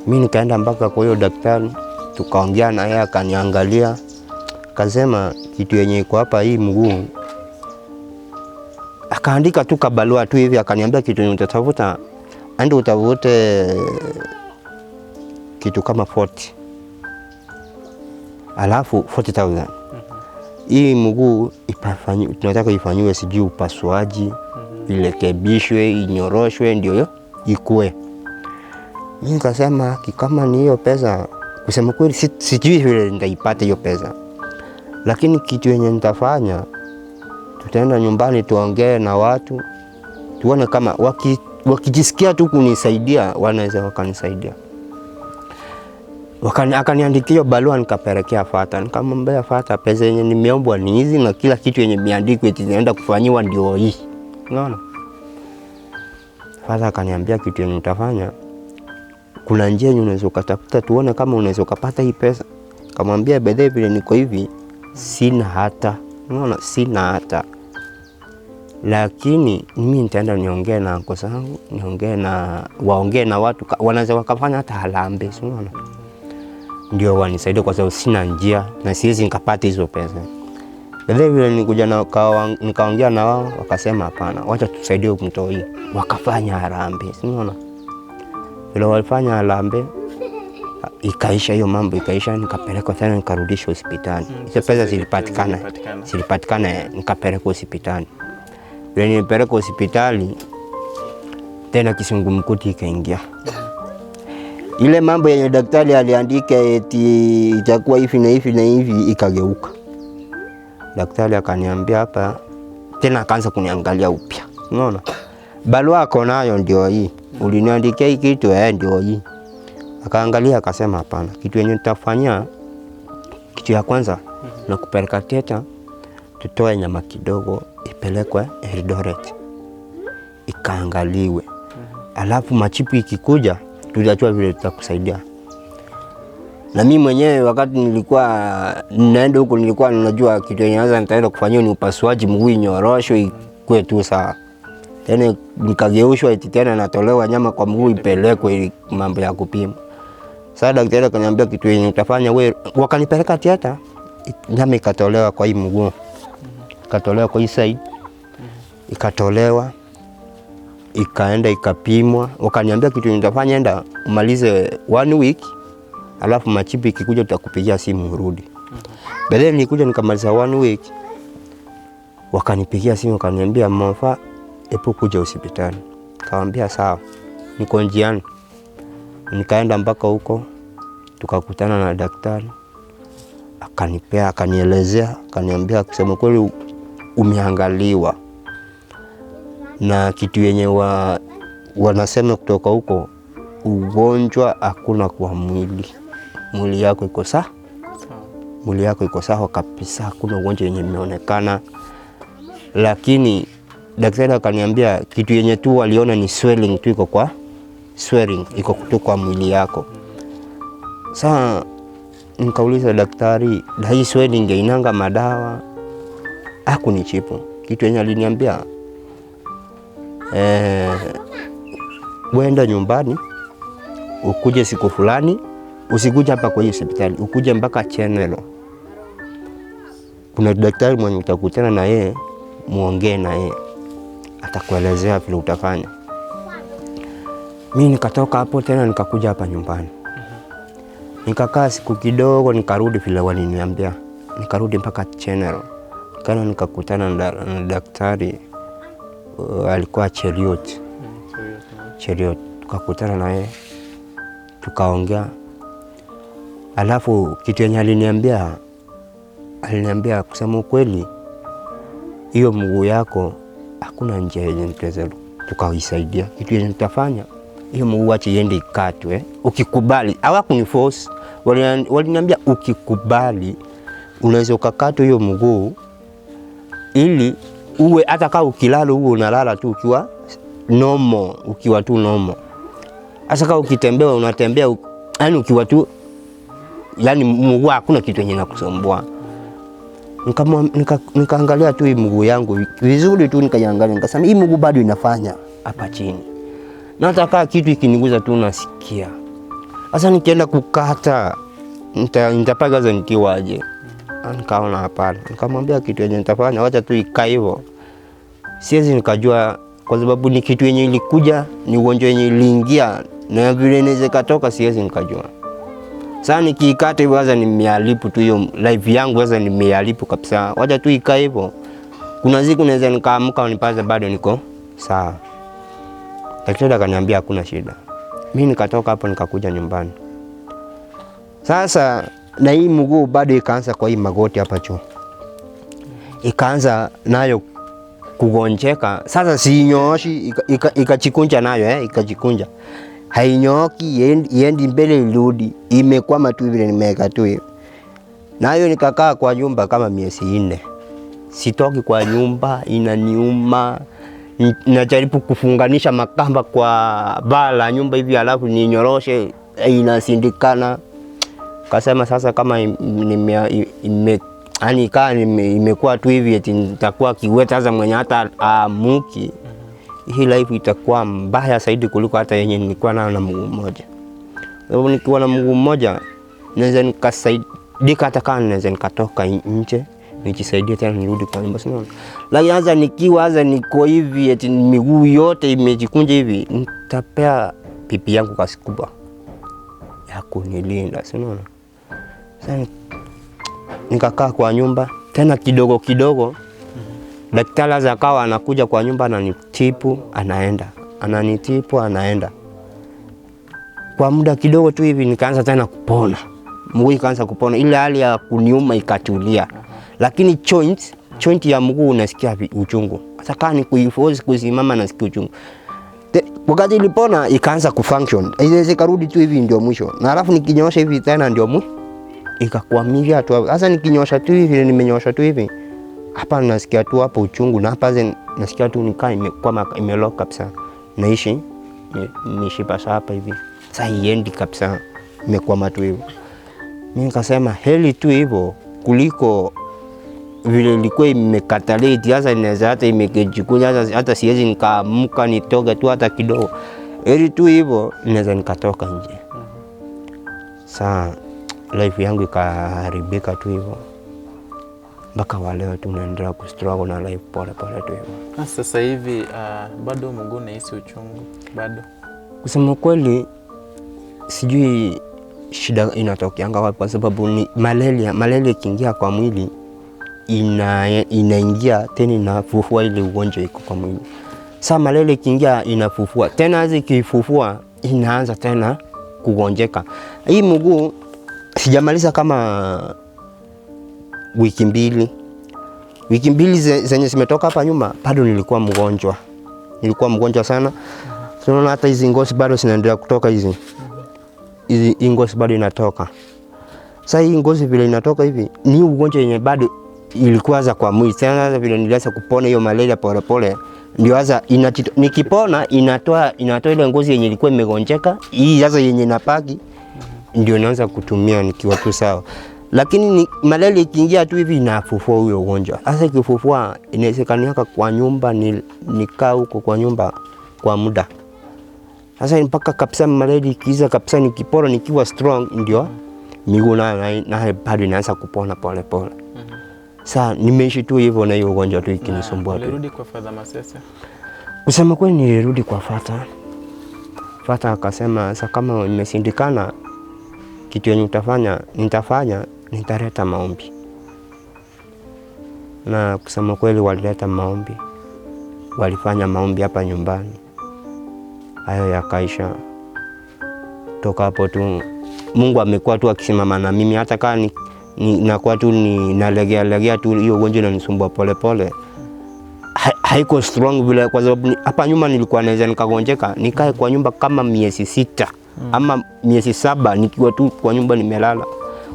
Mimi nikaenda mpaka kwa hiyo daktari, tukaongea na yeye akaniangalia. Akasema kitu yenye iko hapa hii mguu. Akaandika tu kabarua tu hivi, akaniambia kitu utatafuta, ende utafute kitu kama 40. Alafu 40,000. Hii mguu tunataka ifanyiwe sijui upasuaji, irekebishwe, inyoroshwe ndio ikue. Mimi nikasema kama ni hiyo pesa, kusema kweli sijui vile nitaipata hiyo pesa. Lakini kitu yenye nitafanya, tutaenda nyumbani tuongee na watu, tuone kama wakijisikia tu kunisaidia wanaweza wakanisaidia. Akaniandikia barua nikapelekea Fata. Nikamwambia Fata, pesa yenye nimeombwa ni hizi na kila kitu yenye imeandikwa eti inaenda kufanyiwa ndio hii. Unaona? Fata akaniambia kitu yenye utafanya, kuna njia yenye unaweza ukatafuta tuone kama unaweza ukapata hii pesa. Nikamwambia bedhe vile niko hivi sina hata. Unaona, sina hata. Lakini mimi nitaenda niongee na anko zangu, niongee na waongee na watu, wanaweza wakafanya hata harambee, si unaona? Ndio wanisaidie kwa sababu sina njia na siwezi nikapata hizo pesa. Vile vile nilikuja na nikaongea na wao, wakasema hapana, wacha tusaidie mtoi. Wakafanya harambee, si unaona? Vile walifanya harambee, ikaisha hiyo mambo, ikaisha, nikapelekwa tena nikarudishwa hospitali. Hizo pesa zilipatikana. Zilipatikana, nikapelekwa hospitali. Vile nilipelekwa hospitali tena kisungumkuti ikaingia. Ile mambo yenye daktari aliandika eti itakuwa hivi na hivi na hivi ikageuka. Daktari akaniambia hapa tena, akaanza kuniangalia upya. Unaona? Barua ako nayo ndio hii. Uliniandikia hii kitu, ndio hii. Akaangalia akasema hapana. Kitu yenye nitafanyia, kitu ya kwanza na kupeleka theater, tutoe nyama kidogo ipelekwe Eldoret ikaangaliwe. Alafu machipu ikikuja tutajua vile tutakusaidia. Na mimi mwenyewe wakati nilikuwa naenda huko nilikuwa ninajua kitu yenye naweza nitaenda kufanyia ni upasuaji, mguu inyoroshwe ikue tu sawa. Tena nikageushwa eti tena natolewa nyama kwa mguu ipelekwe ili mambo ya kupima. Sasa daktari akaniambia kitu yenye utafanya wewe, wakanipeleka theater, nyama ikatolewa kwa hii mguu. Ikatolewa kwa hii side. Ikatolewa, ikaenda ikapimwa, wakaniambia kitu nitafanya, enda umalize 1 week, alafu machipu ikikuja tutakupigia simu urudi. Baadaye nilikuja nikamaliza 1 week, wakanipigia simu wakaniambia Mofa, epo kuja hospitali. Nikamwambia sawa, niko njiani. Nikaenda mpaka huko, tukakutana na daktari, akanipea, akanielezea, akaniambia kusema kweli umeangaliwa. Na kitu yenye wanasema kutoka huko, ugonjwa hakuna kwa mwili. Mwili yako iko sawa. Mwili yako iko sawa kabisa, hakuna ugonjwa yenye imeonekana. Lakini daktari akaniambia kitu yenye tu waliona ni swelling tu iko kwa swelling iko tu kwa mwili yako. Sasa nikauliza daktari, na hii swelling inanga madawa? Hakunijibu. Kitu yenye aliniambia, wenda nyumbani ukuje siku fulani, usikuje hapa kwa hii hospitali, ukuje mpaka General. Kuna daktari mwenye utakutana na yeye, muongee na yeye, atakuelezea vile utafanya. Mimi nikatoka hapo tena nikakuja hapa nyumbani. Nikakaa siku kidogo nikarudi vile waliniambia. Nikarudi mpaka General. Kana nikakutana na daktari, alikuwa Cheriot. Cheriot, tukakutana na yeye, tukaongea. Alafu kitu yenye aliniambia kusema ukweli, hiyo mguu yako hakuna njia yenye tutaweza tukaisaidia. Kitu yenye tutafanya, hiyo mguu acha iende ikatwe. Ukikubali, hawakuniforce, waliniambia ukikubali unaweza ukakatwa hiyo mguu ili uwe hata kama ukilala uwe unalala tu ukiwa normal, ukiwa tu normal. Hasa kama ukitembea unatembea yani ukiwa tu, yani mguu hakuna kitu yenye inakusumbua. Nikaangalia tu hii mguu yangu vizuri tu, nikaiangalia nikasema hii mguu bado inafanya hapa chini. Na hata kama kitu ikiniguza tu nasikia. Sasa nikienda kukata nitapagaza nikiwaje? Nikaona hapana. Nikamwambia kitu yenye nitafanya, wacha tu ikae hivyo. Siwezi nikajua kwa sababu ni kitu yenye ilikuja, ni ugonjwa yenye iliingia na vile inaweza katoka, siwezi nikajua. Sasa nikiikata hivyo sasa nimeharibu tu hiyo life yangu, sasa nimeharibu kabisa. Wacha tu ikae hivyo. Kuna siku naweza nikaamka nipate bado niko sawa. Daktari akaniambia hakuna shida. Mimi nikatoka hapo nikakuja nyumbani. Sasa na hii mguu bado ikaanza kwa hii magoti hapa juu. Ikaanza nayo kugonjeka. Sasa siinyooshi, ikachikunja nayo, ikachikunja. Hainyooki, iendi mbele irudi, imekwama tu vile nimeweka tu hivi. Nayo nikakaa kwa nyumba kama miezi 4. Sitoki kwa nyumba, inaniuma. Najaribu kufunganisha makamba kwa baa la nyumba hivi alafu ninyoroshe, inasindikana. Kasema sasa kama imekuwa tu hivi eti nitakuwa kiwete sasa mwenye hata amuki. Hii life itakuwa mbaya zaidi kuliko hata yenye nilikuwa nayo na mguu mmoja. Sababu nikiwa na mguu mmoja naweza nikasaidika, hata kama naweza nikatoka nje nijisaidia tena nirudi kwa nyumba, sio? Lakini hasa nikiwa hasa niko hivi eti miguu yote imejikunja hivi, nitapea pipi yangu kazi kubwa ya kunilinda, sio? Sasa nikakaa kwa nyumba tena kidogo kidogo. Daktari akawa anakuja kwa nyumba ananitibu, anaenda. Ananitibu, anaenda. Kwa muda kidogo tu hivi nikaanza tena kupona. Mguu ikaanza kupona, ile hali ya kuniuma ikatulia. Lakini joint ya mguu unasikia uchungu. Hata kama ni kuiforce kusimama nasikia uchungu. Wakati ilipona ikaanza kufunction. Ile ikarudi tu hivi ndio mwisho. Na alafu nikinyoosha hivi tena ndio mwisho. Ikakwamilia tu. Sasa nikinyoosha tu hivi, nimenyoosha tu hivi. Hapa nasikia tu hapo uchungu na hapa nasikia tu nikaa imekwama, imelock kabisa. Naishi mishipa hapa hivi. Sasa iendi kabisa, imekwama tu hivyo. Mimi nikasema heli tu hivyo kuliko vile ilikuwa imekataleti. Sasa inaweza hata imekejikunya, hata siwezi nikaamka nitoke tu hata kidogo. Heli tu hivyo naweza nikatoka nje. Sasa life yangu ikaharibika tu hivyo. Mpaka wa leo tunaendelea kustruggle na life pole pole tu hivyo. Sasa hivi bado mguu unahisi uchungu bado? Kusema kweli sijui shida inatokeanga wapi, kwa sababu ni malaria. Malaria ikiingia kwa mwili inaingia tena inafufua ile ugonjwa iko kwa mwili. Sasa malaria ikiingia inafufua tena, ikifufua inaanza tena kugonjeka. Hii mguu sijamaliza kama wiki mbili. Wiki mbili zenye zimetoka hapa nyuma bado nilikuwa mgonjwa. Nilikuwa mgonjwa sana. Unaona hata hizi ngozi bado zinaendelea kutoka hizi. Hizi ngozi bado inatoka. Sasa hii ngozi vile inatoka hivi ni ugonjwa yenye bado ilikuwa za kwa mwili. Sasa vile nilianza kupona hiyo malaria pole pole ndio sasa nikipona inatoa ile ngozi yenye ilikuwa imegonjeka. Hii sasa yenye inapaki ndio naanza kutumia nikiwa tu sawa. Lakini malaria ikiingia tu hivi inafufua huyo ugonjwa. Sasa ikifufua inawezekana kwa nyumba nikaa huko kwa nyumba kwa muda. Sasa mpaka kabisa malaria ikiisha kabisa nikipona nikiwa strong ndio miguu nayo bado inaanza kupona pole pole. Sasa nimeishi tu hivyo na hiyo ugonjwa tu ikinisumbua tu. Ulirudi kwa Father Masese? Kusema kweli nilirudi kwa Father. Father akasema sasa kama imeshindikana kitu yenye utafanya, nitafanya, nitaleta maombi. Na kusema kweli walileta maombi. Walifanya maombi hapa nyumbani. Hayo yakaisha. Toka hapo tu Mungu amekuwa tu akisimama na mimi, hata kama nakuwa tu nalegea legea tu hiyo ugonjwa inanisumbua pole pole. Haiko strong vile, kwa sababu hapa nyuma nilikuwa naweza nikagonjeka nikae kwa nyumba kama miezi 6 ama miezi 7 nikiwa tu kwa nyumba nimelala.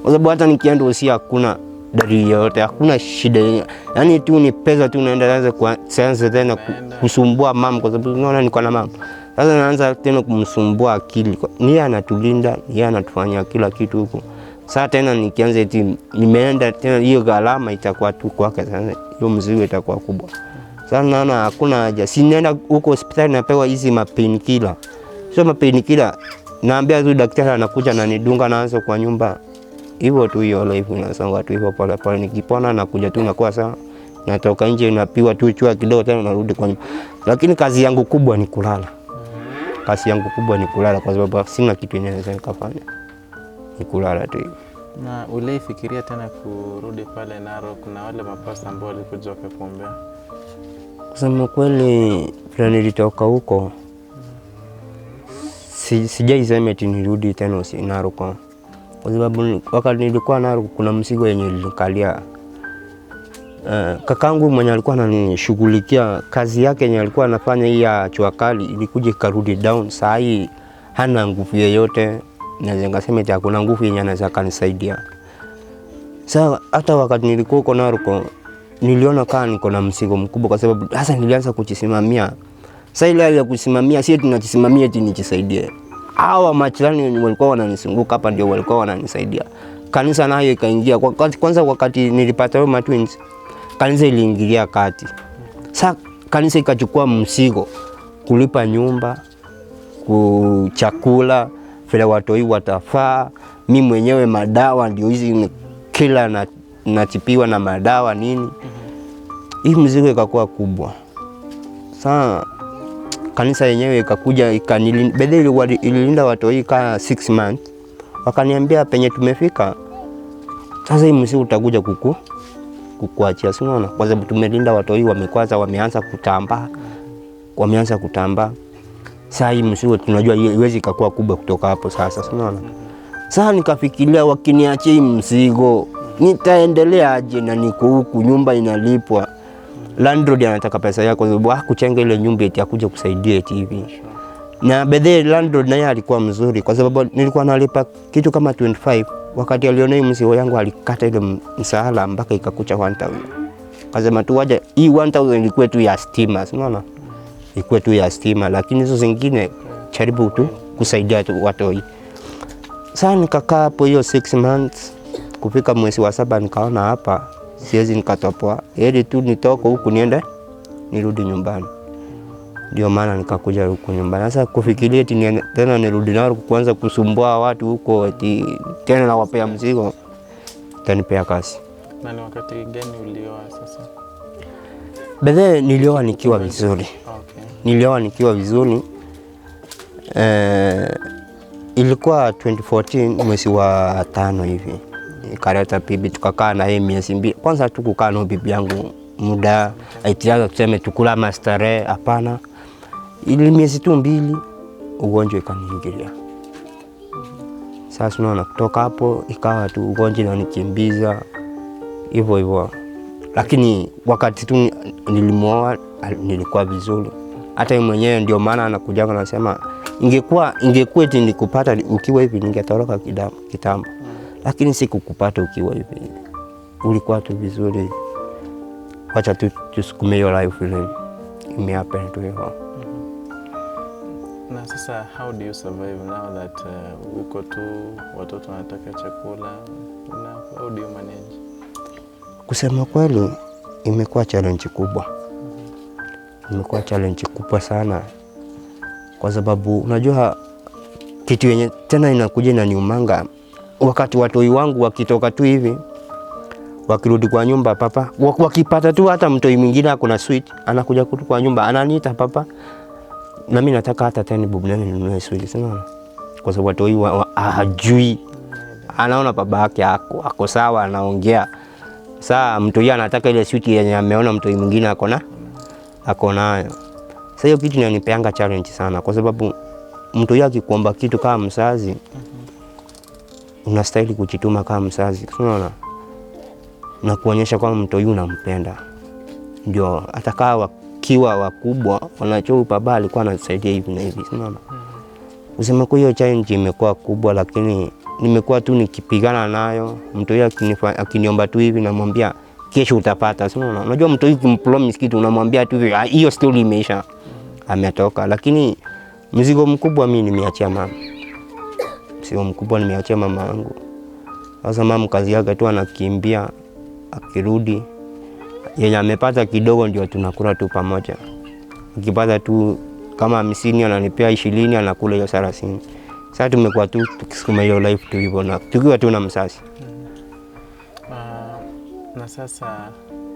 Kwa sababu hata nikienda usia hakuna dalili yoyote, hakuna shida. Yaani tu ni pesa tu naenda naanza kuanza tena kusumbua mama, kwa sababu unaona niko na mama. Sasa naanza tena kumsumbua akili. Ni anatulinda, ni anatufanyia kila kitu huko. Sasa tena nikianza eti nimeenda tena hiyo gharama itakuwa tu kwake, sasa hiyo mzigo itakuwa kubwa. Sasa naona hakuna haja. Si nenda huko hospitali napewa hizi mapainkiller. Sio mapainkiller, naambia tu daktari anakuja na nidunga naanza kwa nyumba. Hivyo tu hiyo life inasonga tu hivyo pole pole. Nikipona nakuja tu nakuwa sawa. Natoka nje napiwa tu chua kidogo tena narudi kwa nyumba. Lakini kazi yangu kubwa ni kulala. Kazi yangu kubwa ni kulala kwa sababu sina kitu yenye naweza nikafanya. Ni kulala tu hivi. Na ulifikiria tena kurudi pale Narok na wale mapasta ambao walikuja wakakuombea? Kusema kweli, vile nilitoka huko sijaisema eti nirudi tena Narok, kwa sababu wakati nilikuwa Narok kuna mzigo yenye ilinikalia. Kakangu mwenye alikuwa ananishughulikia kazi yake yenye alikuwa anafanya hii ya jua kali ilikuja ikarudi down. Saa hii hana nguvu yeyote, naweza nikasema eti hakuna nguvu yenye anaweza kanisaidia. Sasa hata wakati nilikuwa huko Narok niliona kama niko na mzigo mkubwa, kwa sababu sasa nilianza kujisimamia. Sasa ile hali ya kujisimamia, si tunajisimamia eti nijisaidie. Hawa majirani wenye walikuwa wananizunguka hapa ndio walikuwa wananisaidia. Kanisa nayo ikaingia. Kwanza wakati nilipata hao matwins, kanisa iliingilia kati. Sasa kanisa ikachukua mzigo kulipa nyumba, chakula, vile watoi watafaa, mi mwenyewe madawa ndio hizi kila natibiwa na madawa nini. Hii mzigo ikakuwa kubwa. Sasa kanisa yenyewe ikakuja ikanilinda, bedhe ililinda watoi kaa 6 months. Wakaniambia penye tumefika sasa hii mzigo utakuja kukuachia, si unaona? Kwa sababu tumelinda watoi wamekwaza, wameanza kutambaa. Wameanza kutambaa. Sasa hii mzigo tunajua haiwezi ikakuwa kubwa kutoka hapo sasa, si unaona? Sasa nikafikiria wakiniachia hii mzigo nitaendelea aje na niko huku nyumba inalipwa. Landlord anataka pesa yako kwa sababu hakuchenga ile nyumba eti akuje kusaidia eti hivi. Na bedhe landlord naye alikuwa mzuri kwa sababu nilikuwa nalipa kitu kama 25. Wakati aliona hii mzigo yangu alikata ile msahara mpaka ikakucha 1000. Akasema tu waje hii 1000 ilikuwa tu ya stima, si unaona? Ilikuwa tu ya stima, lakini hizo zingine jaribu tu kusaidia tu watoi. Sasa nikakaa hapo hiyo 6 months. Kufika mwezi wa 7 nikaona hapa siwezi nikatopoa, heri tu nitoke huku niende nirudi nyumbani. Ndio maana nikakuja huku nyumbani. Sasa kufikiria eti tena nirudi nao kuanza kusumbua watu huko eti tena nawapea mzigo, itanipea kazi. Na ni wakati gani ulioa sasa? Bedhe nilioa nikiwa vizuri. Okay. Nilioa nikiwa vizuri. Ilikuwa 2014 mwezi wa 5 hivi. Nikaleta bibi tukakaa na yeye miezi 2. Kwanza tukukaa na bibi yangu muda aitiaga tuseme tukula mastare, hapana. Ili miezi tu 2 ugonjwa ikaniingilia. Sasa unaona kutoka hapo ikawa tu ugonjwa unanikimbiza hivyo hivyo. Lakini wakati tu nilimuoa nilikuwa vizuri. Hata yeye mwenyewe ndio maana anakuja anasema ingekuwa eti nikupata ukiwa hivi ningetoroka kitambo. Lakini sikukupata ukiwa hivi. Ulikuwa tu vizuri. Wacha tu tusukume hiyo life ile imehappen tu hivyo. Na sasa how do you survive now that uko tu watoto wanataka chakula, na how do you manage? Kusema kweli imekuwa challenge kubwa. Imekuwa challenge kubwa sana. Kwa sababu unajua kitu yenye tena inakuja inaniumanga wakati watoi wangu wakitoka tu hivi wakirudi kwa nyumba papa, wakipata tu hata mtoi mwingine ako na sweet anakuja kutu kwa nyumba ananiita papa, na mimi nataka hata 10 bob nani ninunue sweet, si unaona? Kwa sababu watoi hajui, anaona baba yake ako sawa anaongea. Sasa mtoi anataka ile sweet yenye ameona mtoi mwingine ako nayo. Sasa hiyo kitu inanipeanga challenge sana kwa sababu mtoi akikuomba kitu kama mzazi unastahili kujituma kama mzazi, unaona? Na kuonyesha kwamba mtoi unampenda. Ndio hata kama wakiwa wakubwa wanachou baba alikuwa anasaidia hivi na hivi, unaona? Kusema kwa hiyo challenge imekuwa kubwa, lakini nimekuwa tu nikipigana nayo. Mtoi akiniomba tu hivi namwambia kesho utapata, si unaona? Unajua mtoi ukimpromise kitu unamwambia tu hivi, hiyo story imeisha. Ametoka. Lakini mzigo mkubwa mimi nimeachia mama. Mzigo mkubwa nimeachia mama yangu. Sasa mama kazi yake tu anakimbia, akirudi yenye amepata kidogo ndio tunakula tu pamoja. Akipata tu kama 50 ananipea 20 anakula hiyo 30. Sasa tumekuwa tu tukisukuma hiyo life tu hivyo na tukiwa tu na msasi. Na sasa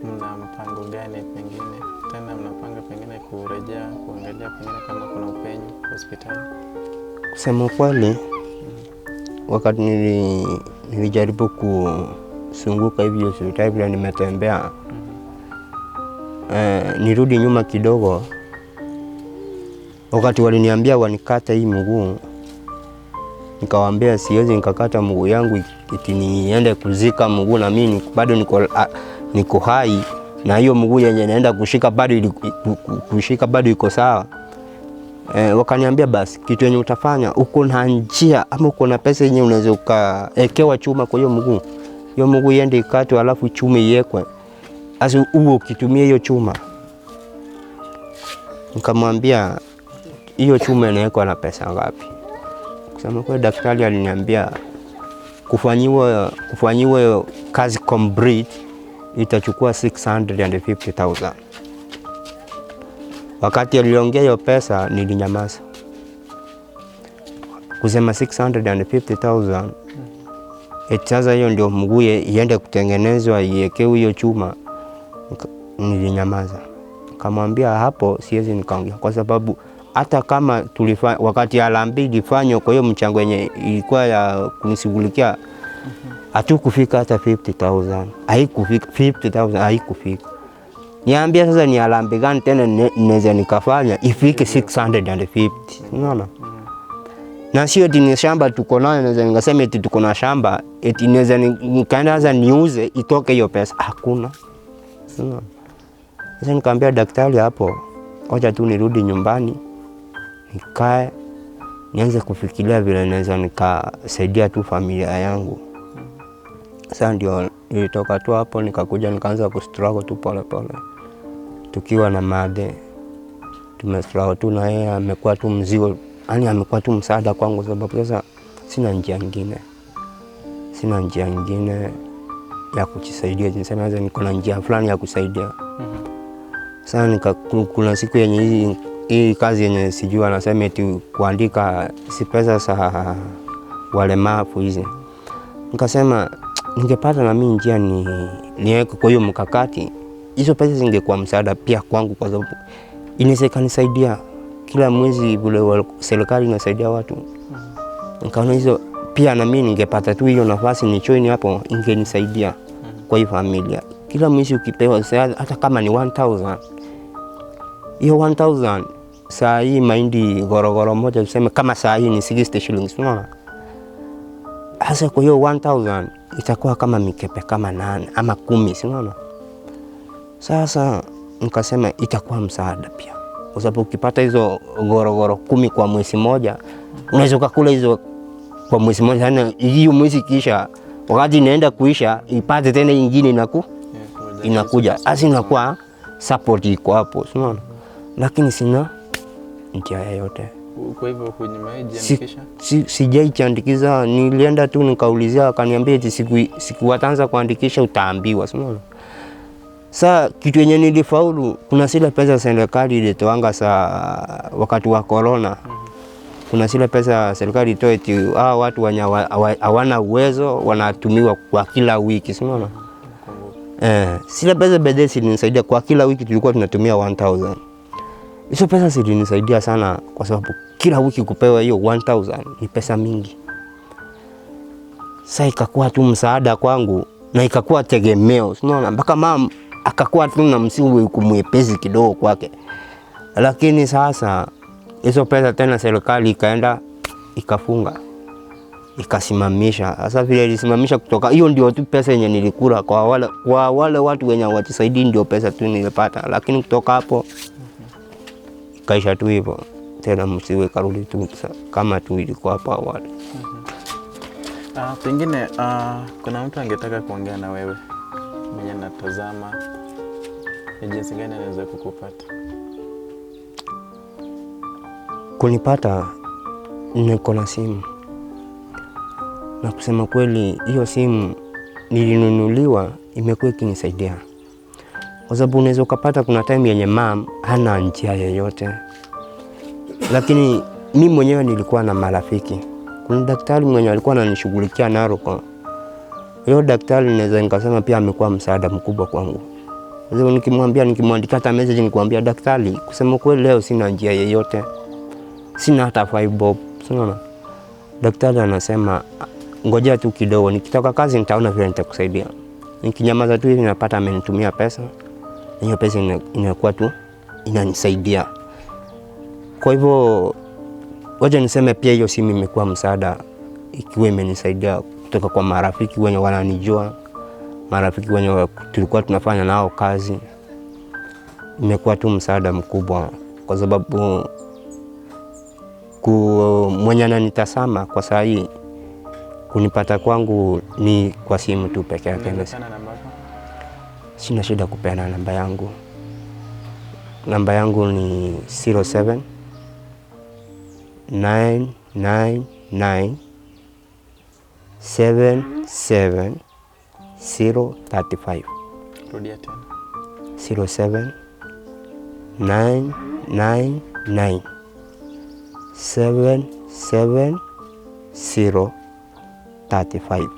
Mna mpango gani pengine? Tena mnapanga pengine kurejea kuangalia pengine kama kuna upenyo hospitali? Kusema kweli, wakati nilijaribu kusunguka hivi hospitali vile nimetembea, nirudi nyuma kidogo. Wakati waliniambia wanikate hii mguu, nikawaambia siwezi nikakata mguu yangu eti niende kuzika mguu na mimi bado niko hai, na hiyo mguu yenye naenda kushika bado kushika bado iko sawa. Wakaniambia basi kitu yenye utafanya, uko na njia ama uko na pesa yenye unaweza ukaekewa chuma kwa hiyo mguu, hiyo mguu iende ikatwe alafu chuma iwekwe, sasa uwe ukitumia hiyo chuma. Nikamwambia hiyo chuma inawekwa na pesa ngapi? Kusema kweli, daktari aliniambia kufanyiwa kazi complete itachukua 650,000. Wakati aliongea hiyo pesa nilinyamaza. Kusema 650,000, eti sasa hiyo ndio mguu iende kutengenezwa iekewe hiyo chuma. Nilinyamaza. Nikamwambia hapo siwezi nikaongea, kwa sababu hata kama wakati harambee ilifanywa kwa hiyo mchango yenye ilikuwa ya kunishughulikia, hatukufika hata 50,000. Haikufika 50,000, haikufika. Niambia sasa ni harambee gani tena naweza nikafanya ifike 650. Unaona? Na sio eti ni shamba tuko nayo, naweza nikasema eti tuko na shamba, eti naweza nikaenda sasa niuze itoke hiyo pesa. Hakuna. Unaona? Sasa nikamwambia daktari hapo, wacha tu nirudi nyumbani nikae nianze kufikiria vile naweza nikasaidia tu familia yangu. Sasa ndio nilitoka tu hapo nikakuja nikaanza kustruggle tu pole pole. Tukiwa na madhe tumestruggle tu na yeye, amekuwa tu mzigo, yani amekuwa tu msaada kwangu, sababu sasa sina njia nyingine. Sina njia nyingine ya kujisaidia. Niseme sasa niko na njia fulani ya kusaidia. Sasa kuna siku yenye hii kazi yenye sijui anasema eti kuandika si pesa za walemavu hizi. Nikasema ningepata na mimi njia niweke kwa hiyo mkakati, hizo pesa zingekuwa msaada pia kwangu, kwa sababu inaweza ikanisaidia kila mwezi vile serikali inasaidia watu. Nikaona hizo pia na mimi ningepata tu hiyo nafasi ni join hapo, ingenisaidia kwa hiyo familia. Kila mwezi ukipewa hata kama ni 1000, hiyo 1000 saa hii mahindi gorogoro moja tuseme kama saa hii ni 60 shillings, unaona? Hasa kwa hiyo 1000 itakuwa kama mikepe kama 8 ama 10, si unaona? Sasa nikasema itakuwa msaada pia, kwa sababu ukipata hizo gorogoro 10 kwa mwezi moja, unaweza kukula hizo kwa mwezi moja. Yani hiyo mwezi kisha wakati inaenda kuisha ipate tena nyingine inakuja, hasa inakuwa support iko hapo, si unaona? Lakini sina njia yoyote. Kwa hivyo hujiandikisha? Sijaijiandikisha, nilienda tu nikaulizia, akaniambia eti siku wataanza kuandikisha utaambiwa, si unaona? Sa kitu yenye nilifaulu, kuna zile pesa serikali ilitoanga sa wakati wa corona. Kuna zile pesa serikali itoe eti hao watu wenye hawana uwezo wanatumiwa kwa kila wiki, si unaona? Zile pesa bedesi zilinisaidia kwa kila wiki tulikuwa tunatumia 1000. Hizo pesa zilinisaidia sana kwa sababu kila wiki kupewa hiyo 1000 ni pesa mingi. Sasa ikakuwa tu msaada kwangu na ikakuwa tegemeo, unaona? Mpaka mama akakuwa tu na msingi kumwepesi kidogo kwake. Lakini sasa hizo pesa tena serikali ikaenda ikafunga, ikasimamisha. Sasa vile ilisimamisha kutoka hiyo ndio tu pesa yenye nilikula kwa wale watu wenye watisaidii, ndio pesa tu nilipata. Lakini kutoka hapo ikaisha tu hivyo tena, msiwe karudi tu kama tu ilikuwa hapo awali. Pengine kuna mtu angetaka kuongea na wewe mwenye natazama, ni jinsi gani anaweza kukupata? Kunipata, niko na simu, na kusema kweli hiyo simu nilinunuliwa imekuwa ikinisaidia, kwa sababu unaweza ukapata kuna time yenye mam hana njia yoyote, lakini mimi mwenyewe nilikuwa na marafiki. Kuna daktari mwenye alikuwa ananishughulikia Narok. Huyo daktari naweza nikasema pia amekuwa msaada mkubwa kwangu. Sasa nikimwambia, nikimwandikia hata message nikwambia, daktari, kusema kweli leo sina njia yeyote, sina hata 5 bob. Unaona, daktari anasema ngojea tu kidogo, nikitoka kazi nitaona vile nitakusaidia. Nikinyamaza tu hivi napata amenitumia pesa, na hiyo pesa inakuwa tu inanisaidia. Kwa hivyo wacha niseme pia hiyo simu imekuwa msaada, ikiwa imenisaidia kutoka kwa marafiki wenye wananijua, marafiki wenye tulikuwa tunafanya nao kazi. Imekuwa tu msaada mkubwa, kwa sababu mwenye ananitazama kwa saa hii kunipata kwangu ni kwa simu tu peke yake. Unaweza peana namba yako? Sina shida kupeana namba yangu. Namba yangu ni 07 999 77 035. Rudia tena. 07 999 77 035. Okay.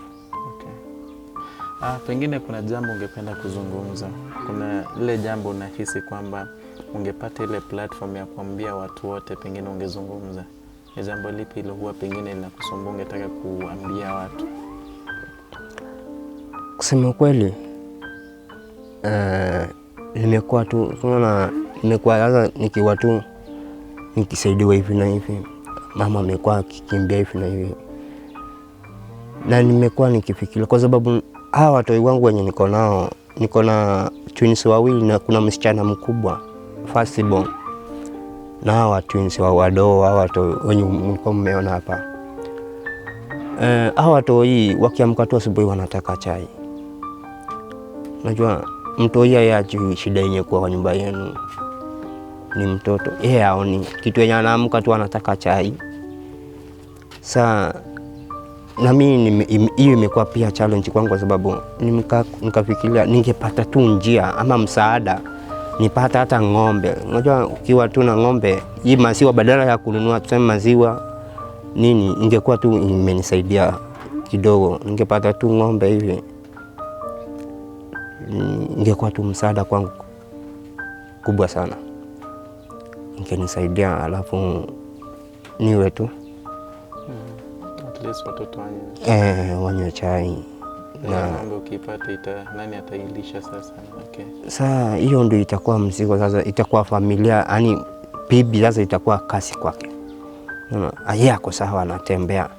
Pengine kuna jambo ungependa kuzungumza. Kuna lile jambo unahisi kwamba ungepata ile platform ya kuambia watu wote, pengine ungezungumza. Ni jambo lipi hilo huwa pengine linakusumbua ungetaka kuambia watu? Kusema kweli, nimekuwa tu, unaona, nimekuwa sasa nikiwa tu nikisaidiwa hivi na hivi, mama amekuwa akikimbia hivi na hivi, na nimekuwa nikifikiria kwa sababu hawa watoi wangu wenye niko nao, niko na twins wawili na kuna msichana mkubwa first born, na hawa twins wa wadogo, hawa watoi wenye mlikuwa mmeona hapa. Hawa watoi wakiamka tu asubuhi wanataka chai. Najua mtoi yeye hajui shida yenye kuwa kwa nyumba yenu, ni mtoto yeye haoni kitu yenye, anaamka tu anataka chai. Saa na mimi hiyo imekuwa pia challenge kwangu, kwa sababu nikafikiria ningepata tu njia ama msaada nipata hata ng'ombe. Unajua ukiwa tu na ng'ombe, hii maziwa badala ya kununua tuseme maziwa nini, ingekuwa tu imenisaidia kidogo. Ningepata tu ng'ombe hivi, ingekuwa tu msaada kwangu kubwa sana, ingenisaidia alafu niwe tu At least watoto wanywe. Wanywe chai Na ng'ombe ukiipata nani atailisha sasa? Okay. Saa hiyo ndio itakuwa mzigo sasa, itakuwa familia, yani bibi sasa itakuwa kazi kwake. Unaona, yeye ako sawa, anatembea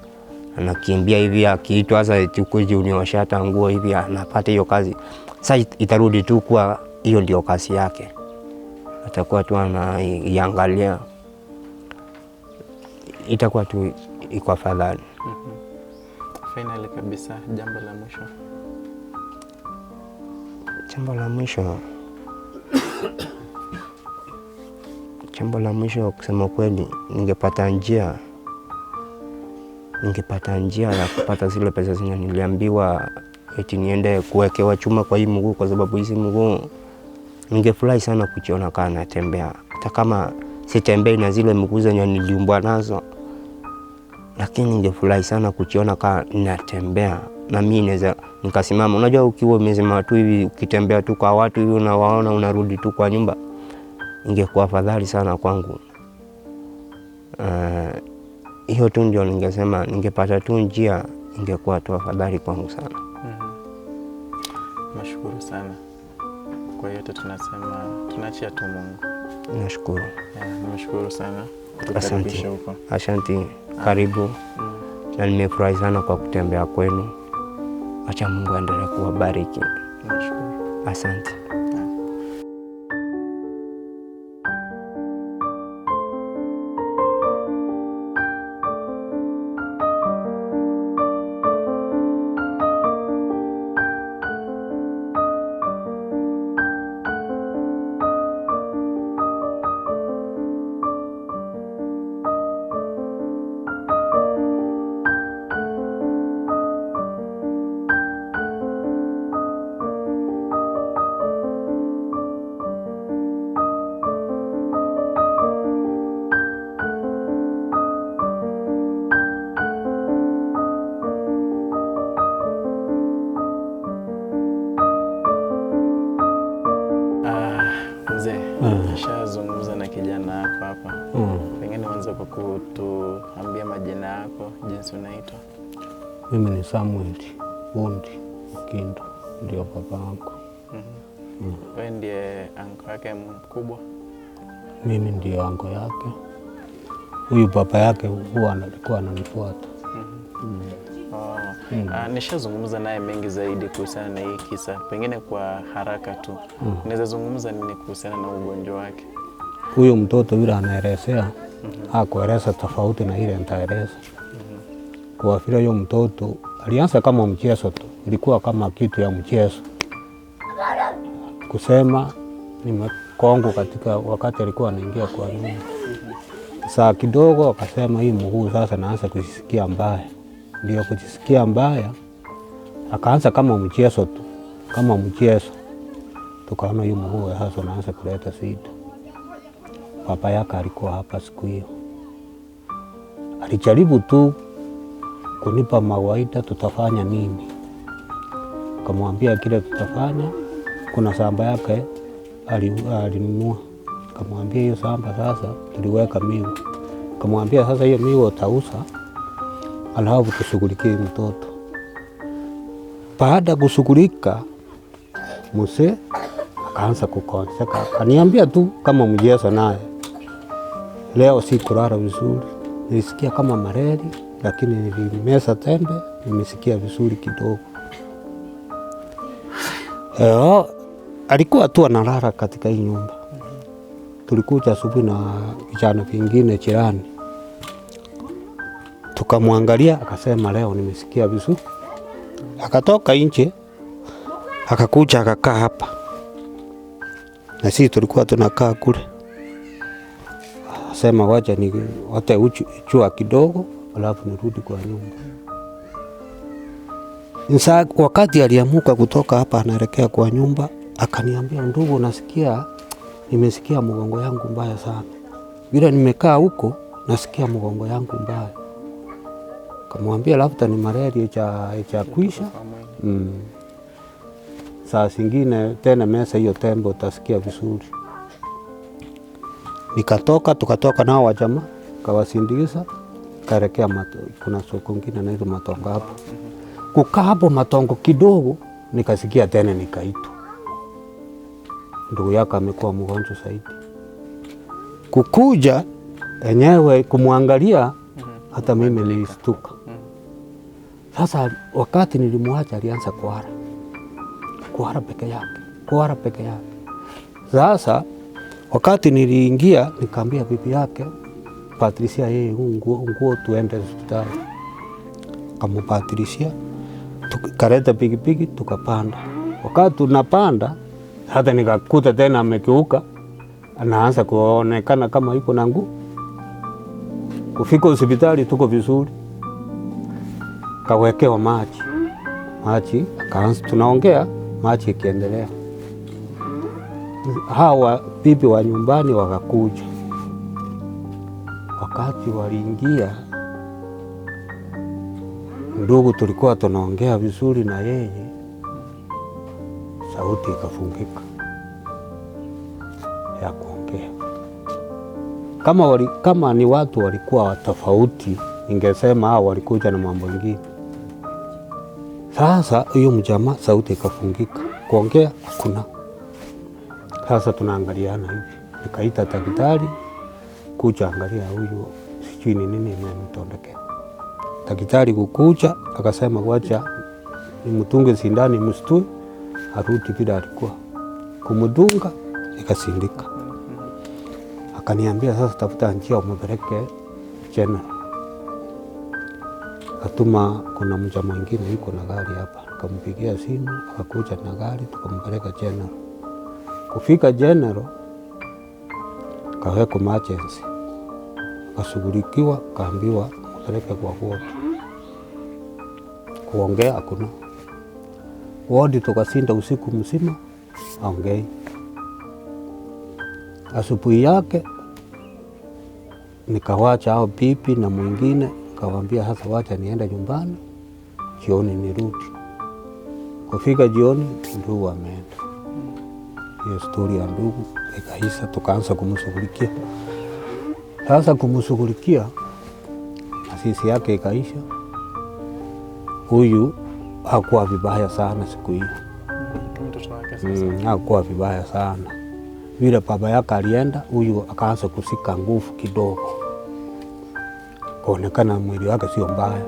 anakimbia hivi, akiitwa sasa eti ukuje unioshe hata nguo hivi, anapata hiyo kazi. Sasa itarudi tu kuwa hiyo ndio kazi yake, atakuwa tu anaiangalia, itakuwa tu iko afadhali. Finally kabisa, jambo la mwisho. Jambo la mwisho, kusema kweli, ningepata njia ya kupata zile pesa zenye niliambiwa eti niende kuwekewa chuma kwa hii mguu, kwa sababu hizi mguu ningefurahi sana kujiona kama natembea, hata kama sitembei na zile mguu zenye niliumbwa nazo, lakini ningefurahi sana kujiona kama natembea na mimi naweza nikasimama. Unajua, ukiwa umesimama tu hivi, ukitembea tu kwa watu hivi unawaona, unarudi tu kwa nyumba, ingekuwa afadhali sana kwangu. Hiyo tu ndio ningesema, ningepata tu njia, ingekuwa tu afadhali kwangu sana. Nashukuru sana kwa yote, tunasema tunaachia tu Mungu. Nashukuru. Yeah, nimeshukuru sana Asante. kutukaribisha huko. Asante, karibu na nimefurahi sana kwa kutembea kwenu. Acha Mungu aendelee kuwabariki. Nashukuru. Asante. Nishazungumza na kijana yako hapa. Pengine uanze kwa kutuambia majina yako, jinsi unaitwa. Mimi ni Samuel Bundi Okindo, ndio baba yangu. Wewe ndiye anko yake mkubwa? Mimi ndio anko yake. Huyu baba yake huwa alikuwa ananifuata. Oh. Nishazungumza naye mengi zaidi kuhusiana na hii kisa. Pengine kwa haraka tu, unaweza zungumza nini kuhusiana na ugonjwa wake? Huyu mtoto yule anaelezea, hakueleza tofauti na ile nitaeleza. Kwa vile huyo mtoto alianza kama mchezo tu, ilikuwa kama kitu ya mchezo. Kusema nimekongo katika wakati alikuwa anaingia kwa nyumba. Saa kidogo akasema hii mguu sasa naanza kujisikia mbaya. Ndio kujisikia mbaya, akaanza kama mchezo tu, kama mchezo. Tukaona hii mguu sasa unaanza kuleta shida. Papa yake alikuwa hapa siku hiyo. Alijaribu tu kunipa mawaida, tutafanya nini. Kamwambia kile tutafanya, kuna shamba yake alinunua. Kamwambia hiyo shamba sasa tuliweka miwa. Kamwambia sasa hiyo miwa utauza, alafu tushughulikie mtoto. Baada kushughulika, mzee akaanza kukonzeka. Akaniambia tu kama mchezo naye, leo sikulala vizuri, nilisikia kama malaria, lakini nilimeza tembe, nimesikia vizuri kidogo. Alikuwa tu analala katika hii nyumba. Tulikuja asubuhi na vijana vingine jirani, tukamwangalia, akasema leo nimesikia vizuri. Akatoka nje akakuja akakaa hapa, na sisi tulikuwa tunakaa kule. Akasema wacha ni wote jua kidogo, alafu nirudi kwa nyumba. Nsa, wakati aliamuka kutoka hapa anaelekea kwa nyumba, akaniambia ndugu, nasikia nimesikia mgongo yangu mbaya sana. Bila nimekaa huko nasikia mgongo yangu mbaya. Kamwambia labda ni malaria cha kuisha. Saa zingine tena mesa hiyo tembo utasikia vizuri. Nikatoka, tukatoka nao wajamaa, kawasindikiza, kaelekea kuna soko ngine inaitwa Matongo hapo. Kukaa hapo Matongo kidogo, nikasikia tena nikaitwa. Ndugu yake amekuwa mgonjwa zaidi. Kukuja enyewe kumwangalia, hata mimi nilistuka. Sasa wakati nilimwacha alianza kuhara. Kuhara peke yake, kuhara peke yake. Sasa wakati niliingia nikaambia bibi yake Patricia, yeye nguo tuende hospitali. Kamupatricia, tukaleta pikipiki tukapanda. Wakati tunapanda hata nikakuta tena amekiuka, anaanza kuonekana kama yuko na nguvu. Kufika hospitali tuko vizuri. Kawekewa maji. Maji akaanza tunaongea, maji ikiendelea. Hawa bibi wa nyumbani wakakuja. Wakati waliingia, ndugu tulikuwa tunaongea vizuri na yeye, sauti ikafungika ya kuongea. Kama ni watu walikuwa tofauti, ningesema hao walikuja na mambo mengine. Sasa huyo mjamaa sauti ikafungika, kuongea hakuna. Sasa tunaangaliana hivi, nikaita daktari kuja angalia huyu, sijui ni nini imemtondekea. Daktari kukuja akasema wacha nimtunge sindani msitue arudi vile alikuwa. Kumdunga ikasindika. Akaniambia sasa tafuta njia umpeleke General. Katuma kuna mja mwingine yuko na gari hapa, nikampigia simu akakuja na gari tukampeleka General. Kufika General kawekwa emergency, akashughulikiwa, kaambiwa mpeleke kwa ward. Kuongea hakuna. Ward tukasinda usiku mzima aongei. Asubuhi yake nikawacha hao bibi na mwingine, nikawaambia sasa wacha niende nyumbani, jioni nirudi. Kufika jioni ndugu ameenda. Hiyo stori ya ndugu ikaisha, tukaanza kumshughulikia. Sasa kumshughulikia, asisi yake ikaisha. Huyu hakuwa vibaya sana siku hiyo. Mtoto wake sasa. Hakuwa vibaya sana. Vile baba yake alienda, huyu akaanza kushika nguvu kidogo, kuonekana mwili wake sio mbaya.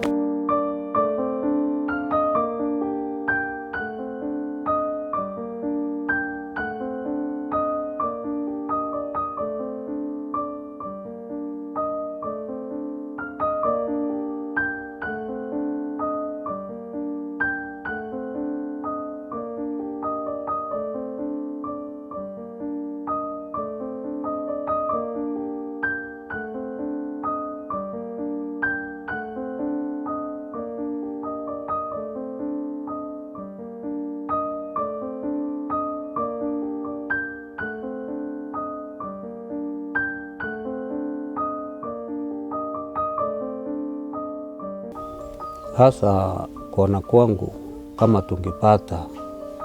Sasa kuona kwangu kama tungepata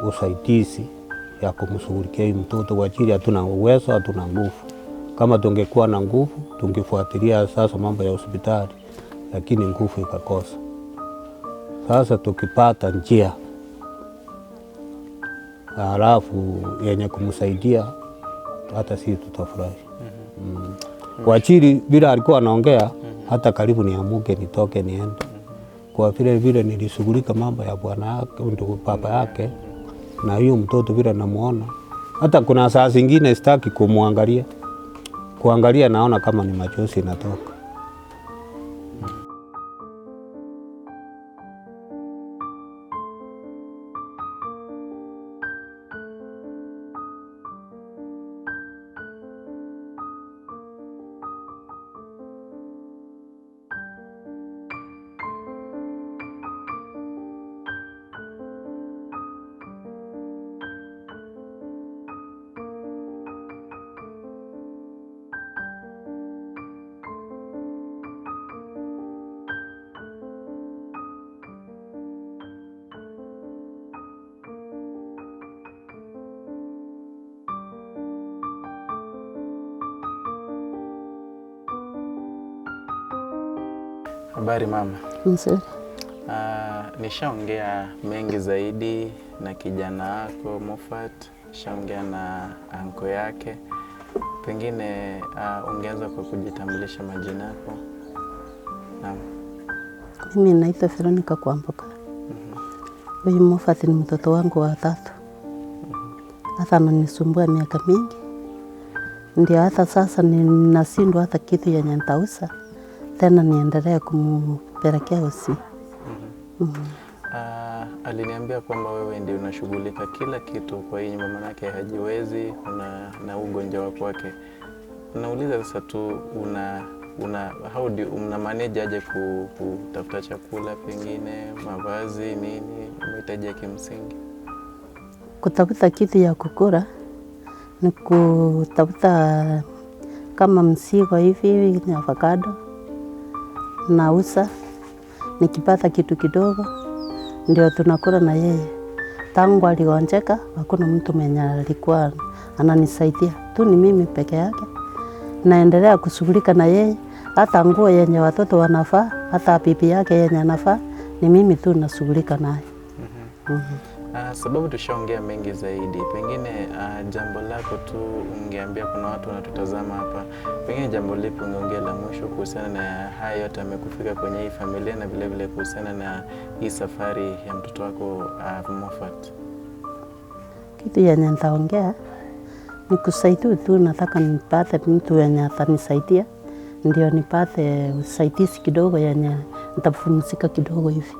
usaidizi ya kumshughulikia huyu mtoto, kwa ajili hatuna uwezo, hatuna nguvu. Kama tungekuwa na nguvu tungefuatilia sasa mambo ya hospitali, lakini nguvu ikakosa. Sasa tukipata njia halafu yenye kumsaidia, hata sisi tutafurahi. Kwa ajili bila alikuwa anaongea, hata karibu niamuke nitoke niende. Kwa vile vile nilishughulika mambo ya bwana yake, ndugu baba yake, na hiyo mtoto vile namuona, hata kuna saa zingine sitaki kumwangalia. Kuangalia naona kama ni machozi inatoka. Habari mama. Nzuri. Nishaongea mengi zaidi na kijana wako Moffat, nishaongea na anko yake. Pengine ungeanza kwa kujitambulisha majina yako. Naam. Mimi naitwa Veronica Kwamboka. Huyu Moffat ni mtoto wangu wa tatu. Hata ananisumbua miaka mingi. Ndio hata sasa ninashindwa hata kitu yenye nitauza tena niendelee kumpelekea usi. Aliniambia kwamba wewe ndiye unashughulika kila kitu kwa hii nyumba, manake hajiwezi na ugonjwa wako wake. Nauliza sasa tu how do una manage aje kutafuta chakula, pengine mavazi, nini mahitaji ya kimsingi? Kutafuta kitu ya kukula ni kutafuta kama msigo hivi ni avocado nauza, nikipata kitu kidogo ndio tunakula na yeye. Tangu aligonjeka hakuna mtu mwenye alikuwa ananisaidia, tu ni mimi peke yake. Naendelea kushughulika na yeye, hata nguo yenye watoto wanafaa, hata bibi yake yenye anafaa, ni mimi tu nashughulika naye. Sababu tushaongea mengi zaidi, pengine jambo lako tu ungeambia, kuna watu wanatutazama hapa, pengine jambo lipi ungeongea la mwisho kuhusiana na haya yote amekufika kwenye hii familia na vile vile kuhusiana na hii safari ya mtoto wako Moffat? Kitu yenye nitaongea ni kusaidia tu, nataka nipate mtu yenye atanisaidia, ndio nipate usaidizi kidogo yenye nitapumzika kidogo hivi.